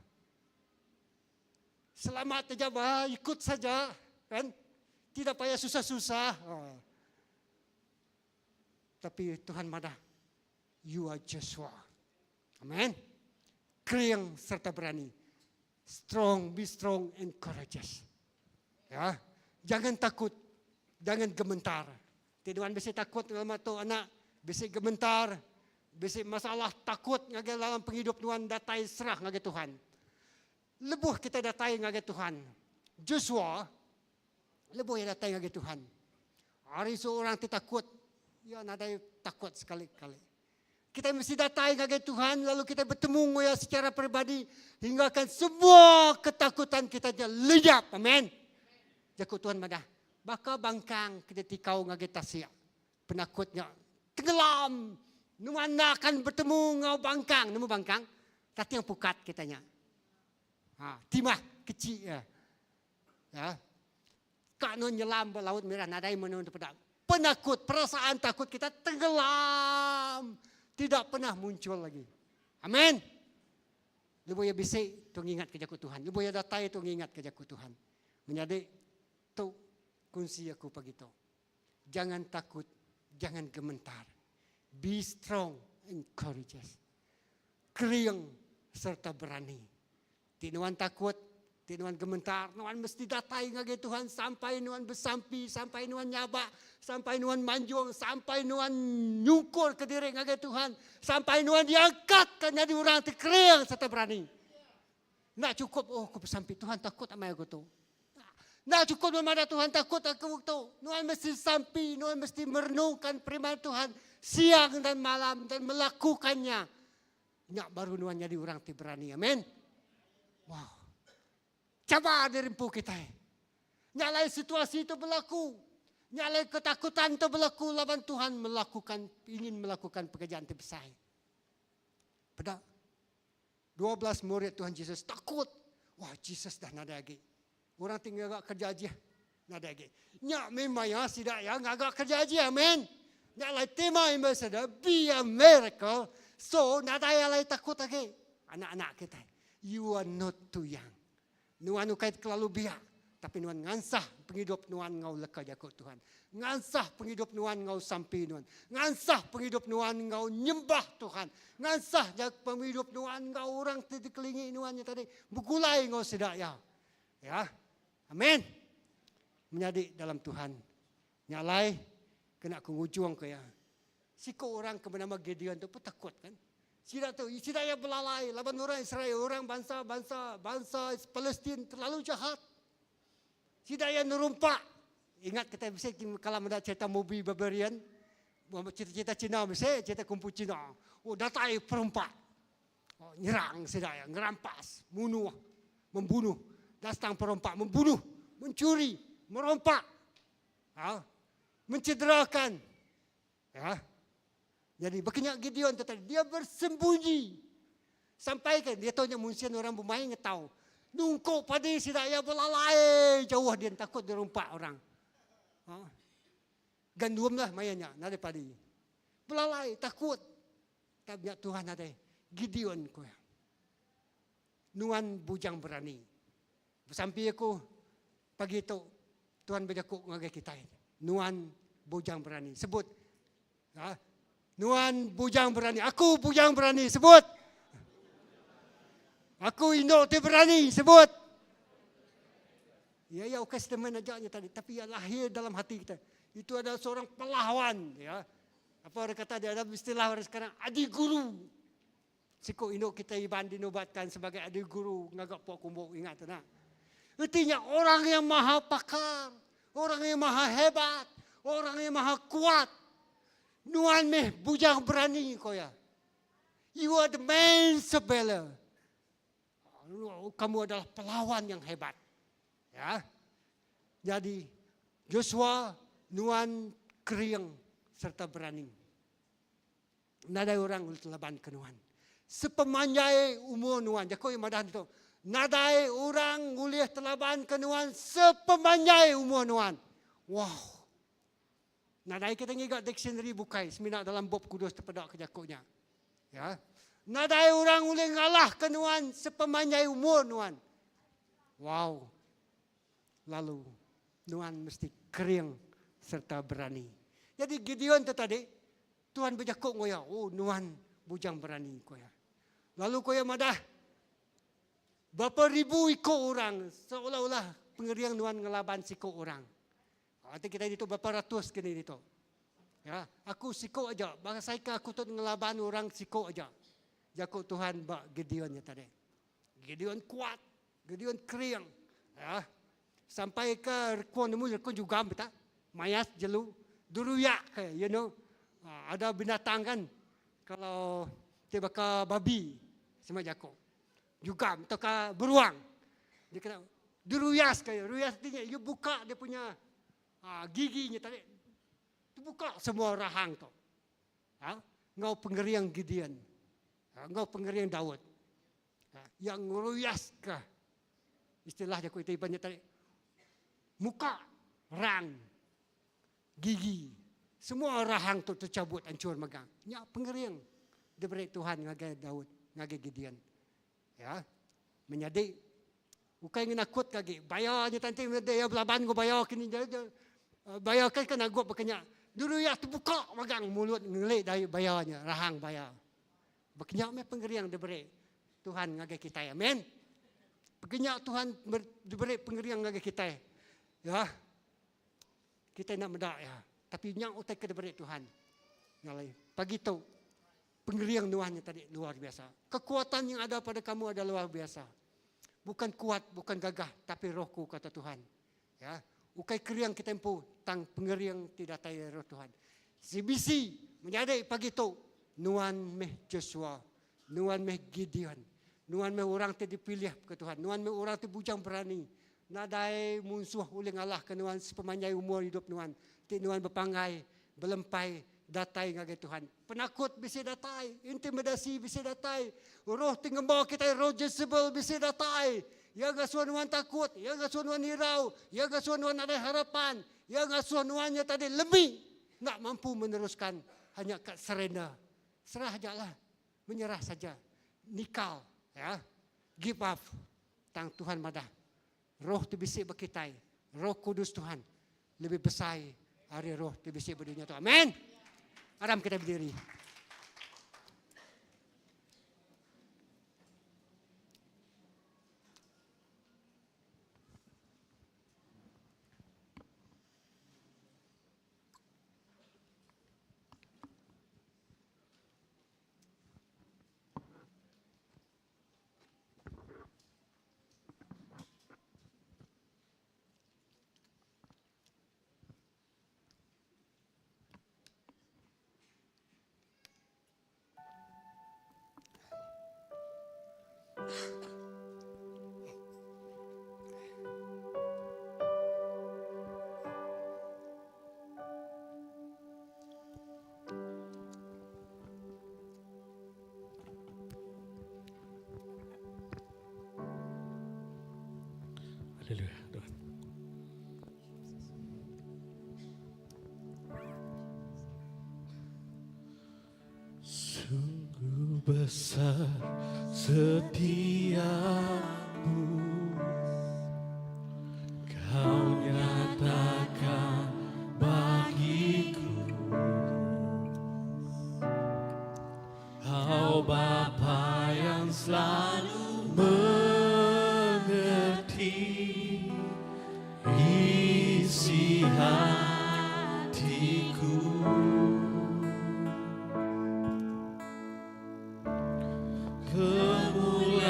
Speaker 5: Selamat aja bah, ikut saja kan. Tidak payah susah-susah. Ha. Tapi Tuhan madah, you are Joshua. Amen. Kering serta berani. Strong, be strong and courageous. Ya. Jangan takut, jangan gementar. Ti nuan bisi takut ngelama tu anak, bisi gementar, bisi masalah takut ngagai dalam pengidup nuan datai serah ngagai Tuhan. Lebuh kita datai ngagai Tuhan, Joshua Lebuh iya datai ngagai Tuhan, ari seorang ti takut, iya nadai takut sekali-kali. Kitai mesti datai ngagai Tuhan lalu kitai betemu enggau Iya secara peribadi hinggakan semua ketakutan kita nya lenyap. Amen. Jaku Tuhan madah, baka bangkang ke ditikau ngagai tasik, penakut nya tenggelam. Nuan enda akan betemu enggau bangkang. Nemu bangkang? Tating pukat kita nya. Ha, timah kecil iya. Ya. Ka nuan nyelam ba Laut Merah nadai meh nuan tepeda. Penakut, perasaan takut kita tenggelam. Tidak pernah muncul lagi. Amen. Lebuh iya bisi, tu ngingat ke jaku Tuhan. Lebuh iya datai, tu ngingat ke jaku Tuhan. Menyadi, tu kunsi aku pagi tu. Jangan takut, jangan gementar. Be strong and courageous. Kering serta berani. Ti nuan takut, ti nuan gementar, nuan mesti datai ngagai Tuhan sampai nuan besampi, sampai nuan nyabak, sampai nuan manjung, sampai nuan nyungkur ke diri ngagai Tuhan, sampai nuan diangkatka nyadi orang ti kering sereta berani. Enda chukup, oh aku besampi, Tuhan takut amai aku tu. Enda chukup nuan madah Tuhan takut aku tu. Nuan mesti sampi, nuan mesti merenungkan firman Tuhan siang dan malam dan melakukannya. Nya baru nuan nyadi orang ti berani. Amen. Wow. Cabar diri empu kitai. Nya alai situasi tu berlaku. Nya alai ketakutan tu berlaku laban Tuhan melakukan ingin melakukan pekerjaan ti besai. Peda 12 murid Tuhan Jesus takut. Wah, Jesus dah nadai agi. Orang ti ngaga kerja ajih nadai agi. Nya meh maya sida iya ngaga kerja ajih. Amen. Nya alai tema ambassador be a miracle. So nadai alai takut agi. Anak-anak kitai, you are not too young. Nuan ukai kelalu biak, tapi nuan ngansah pengidup nuan enggau leka jaku Tuhan. Ngansah pengidup nuan enggau sampi nuan. Ngansah pengidup nuan enggau nyembah Tuhan. Ngansah pengidup nuan enggau orang ti dikelingi nuan nya tadi begulai enggau sida iya. Ya. Amen. Menyadi dalam Tuhan. Nya alai kena ku ngujungka iya. Siku orang ke benama Gideon tu pun takut kan. Sida tu, sida iya belalai laban orang Israel, orang bansa bansa bansa Palestin terlalu jahat. Sida iya nerumpak. Ingat kita bisi kala meda cerita movie Barbarian, cerita-cerita Cina bisi, cerita kungfu Cina. Oh datai perompak. Oh, nyerang sida iya, ngerampas, munuh, membunuh. Datang perompak membunuh, mencuri, merompak. Ha? Mencederakan. Ya. Jadi baka nya Gideon tu tadi, dia bersembunyi. Sampai ke dia tahu nya munsin orang bumai ngetau. Nungkuk padi sida iya belalai jauh din takut dirumpak orang. Ha. Gandum lah maya nya nadai padi. Belalai takut. Tak nya Tuhan nadai. Gideon ku iya. Nuan bujang berani. Besampi aku pagi tu Tuhan bejaku ngagai kitai. Nuan bujang berani. Sebut. Ha? Nuan bujang berani. Aku bujang berani. Sebut. Aku indu ti berani. Sebut. Ya, ya, ukai statement aja nya tadi. Tapi ya lahir dalam hati kita. Itu adalah seorang pahlawan. Ya. Apa orang kata dia ada istilah orang sekarang. Adi guru. Siku indu kitai Iban dinobatkan sebagai adi guru ngaga pua kumbu ingat tu nah. Reti nya orang yang maha pakar, orang yang maha hebat, orang yang maha kuat. Nuan meh bujang berani ko iya. You are the man of valor. Kamu adalah pahlawan yang hebat. Ya. Jadi Joshua nuan kering serta berani. Nadai orang ulih telaban ke nuan. Sepemanjai umur nuan. Jaku iya madah ditu. Nadai orang ulih telaban ke nuan sepemanjai umur nuan. Wow. Nadai kita ngiga dictionary bukai semina dalam Bup Kudus tepeda ke jaku nya. Ya. Nadai orang ulih ngalah ke nuan sepemanjai umur nuan. Wow. Lalu nuan mesti kering serta berani. Jadi Gideon tu tadi Tuhan bejaku enggau iya, Oh nuan bujang berani, ku iya. Lalu ku iya madah, Berapa ribu iku orang seolah-olah pengering nuan ngelaban siku orang. Ati kitai ditu berapa ratus kini ditu. Ya, aku siku aja, bangsa ika aku tu ngelaban orang siku aja. Jaku Tuhan ba Gideon nya tadi. Gideon kuat, Gideon kering. Ya. Sampai ke rekung nemu rekung jugam kita, mayas jelu duruyak ke you know. Ha, ada binatang kan kalau ti baka babi sema jako. Jugam atau ka beruang. Dia kena diruyas ke ruyas artinya you buka dia punya ha, giginya tadi. Terbuka semua rahang tu. Ha, enggau pengering Gideon. Ha, enggau pengering Daud. Ha, yang ngeruyas ke istilah jaku itu iban nya tadi muka rang gigi semua rahang tu tercabut ancur mega nya pengering diberi Tuhan ngagai Daud ngagai Gideon ya menyadi ukai ngenakut ke agi baya nya tanti meda iya belaban enggau baya kini baya kan kan agup baka nya dulu iya tebuka magang mulut ngeli dari baya nya rahang baya Baka nya meh pengering diberi Tuhan ngagai kitai. Amen. Baka nya Tuhan diberi pengering ngagai kitai. Ya. Kitai enda meda ya. Tapi nya utai ke diberi Tuhan. Nya alai pagi tu pengering nuan nya tadi luar biasa. Kekuatan yang ada pada kamu adalah luar biasa. Bukan kuat, bukan gagah, tapi rohku kata Tuhan. Ya. Ukai kering kitai empu tang pengering ti datai ari roh Tuhan. CBC menyadi pagi tu nuan meh Joshua, nuan meh Gideon, nuan meh orang ti dipilih ke Tuhan, nuan meh orang ti bujang berani. Nadai munsuh ulih ngalahka nuan sepemanjai umur idup nuan ti nuan bepanggai belempai datai ngagai Tuhan. Penakut bisi datai, intimidasi bisi datai, roh ti ngemba kitai roh Jezebel bisi datai. Iya ngasuh nuan takut, iya ngasuh nuan irau, iya ngasuh nuan nadai harapan, iya ngasuh nuan nya tadi lemi enda mampu meneruskan hanya ka surrender. Serah aja lah, menyerah saja, nikal ya, give up. Tang Tuhan madah Roh ti bisi ba kitai, Roh Kudus Tuhan lebih besai ari roh ti bisi ba dunya tu. Amen. Aram kitai bediri.
Speaker 3: Haleluya Tuhan. Sungguh besar setiamu Kau nyatakan bagiku Kau Bapa yang selalu mengerti isi hatiku. Kemuliaanmu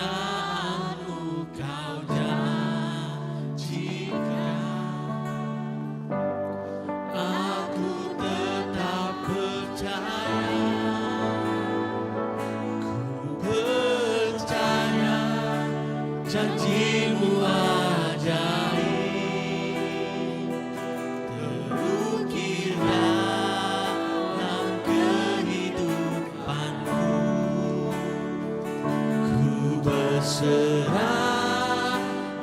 Speaker 3: kau janjikan, aku tetap percaya. Ku percaya janjimu ajaib terukir dalam kehidupanku. Ku berserah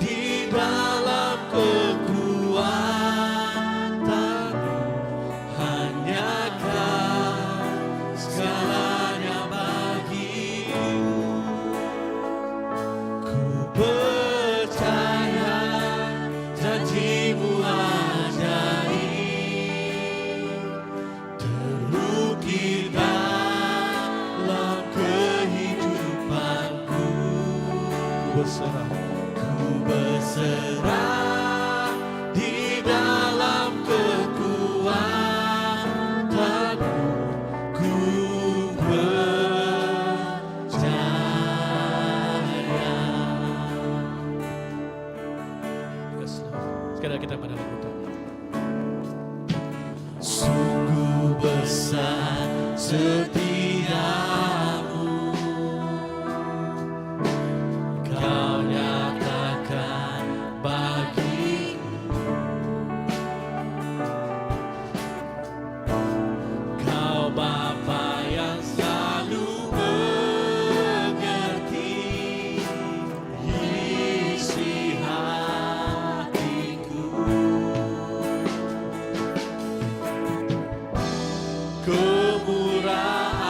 Speaker 3: di dalam kekuatanmu, hanya kau segalanya bagiku. Ku percaya janjimu ajaib terukir dalam kehidupanku. Ku berserah, ku berserah di dalam kekuatanmu. Ku percaya. Yes, Lord. Sekali lagi kita pada lagu itu. Sungguh besar setiamu, Kau nyatakan bagiku. Kau Bapa yang selalu mengerti isi hatiku. Kemurahan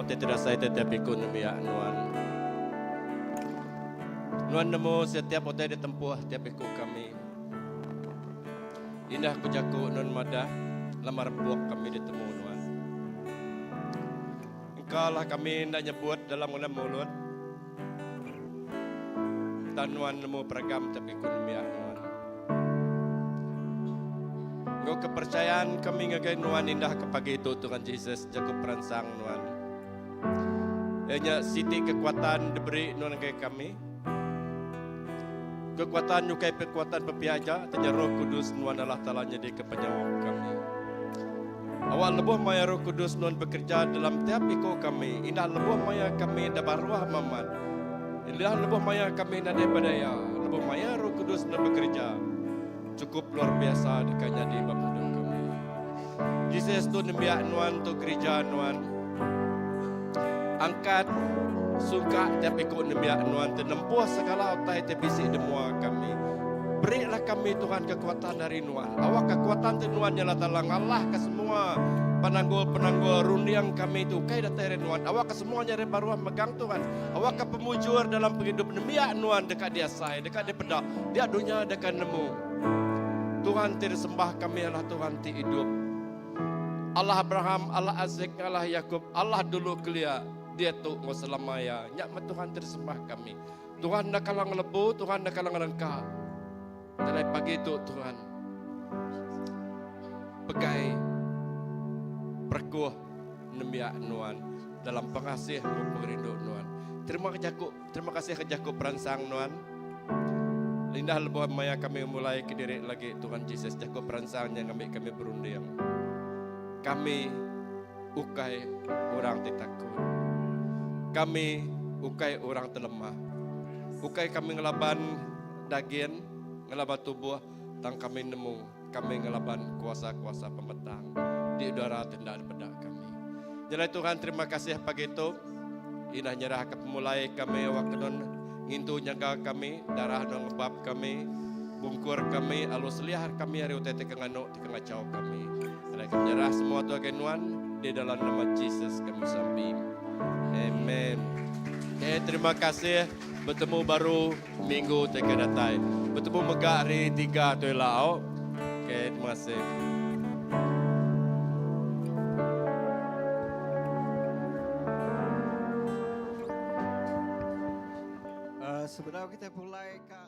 Speaker 7: utai ti dasai tetiap iku nembiak Nuan. Nuan nemu setiap utai ditempuh tiap iku kami. Indah ku jaku Nuan madah lamar buk kami ditemu Nuan. Engka lah kami enda nyebut dalam ngena mulut tang Nuan nemu peragam tiap iku nembiak Nuan. Enggau kepercayaan kami ngagai Nuan indah ke pagi tu Tuhan Jesus jaku peransang Nuan. Iya nya siti kekuatan diberi Nuan ngagai kami. Kekuatan nyukai kekuatan pepia aja tanya Roh Kudus Nuan Allah Taala nyadika penyaup kami. Awak lebuh maya Roh Kudus Nuan bekerja dalam tiap iku kami, indah lebuh maya kami enda baruh amat, indah lebuh maya kami nadai bedaya, lebuh maya Roh Kudus Nuan bekerja, chukup luar biasa deka nyadi ba pengidup kami. Jesus tu nembiak Nuan tu gerija Nuan. Angkat sungkak tiap iku nembiak Nuan ti nempuh segala utai ti bisi di mua kami. Berilah kami Tuhan kekuatan ari Nuan. Awak kekuatan ti Nuan nya Allah Taala ngalahka semua penanggul-penanggul runding kami ti ukai datai ari Nuan. Awakka semua nya ari baruh megang Tuhan. Awakka pemujur dalam pengidup nembiak Nuan deka diasai, deka dipeda, dia dunya deka nemu. Tuhan ti disembah kami adalah Tuhan ti idup. Allah Abraham, Allah Isaac, Allah Yakub, Allah dulu kelia, diatu enggau selama iya. Nya meh Tuhan ti disembah kami. Tuhan enda kala ngelebu, Tuhan enda kala ngerengka. Jalai pagi tu Tuhan. Pegai perekuh nembiak nuan dalam pengasih enggau pengerindu nuan. Terima jaku, terima kasih ke jaku peransang nuan. Lindah lebuh maya kami mulai ke diri lagi Tuhan Jesus jaku peransang nya ngambi kami berunding. Kami ukai orang ti takut. Kami ukai orang ti lemah. Ukai kami ngelaban dagin, ngelaban tubuh, tang kami nemu kami ngelaban kuasa-kuasa pemetang di udara ti enda dipeda kami. Nyelai Tuhan terima kasih pagi tu. Indah nyerah ke pemulai kami awak ke nun ngintu nyaga kami, darah nun ngebap kami, bungkur kami, alu seliah kami ari utai ti ke nganu ti ke ngachau kami. Alai kami nyerah semua tu agai nuan di dalam nama Jesus kami sampi. Amen. Okay, terima kasih betemu baru minggu ti ke datai. Betemu mega hari tiga tu ila au. Okay, terima kasih.
Speaker 2: Uh, sebedau kita pulai ka.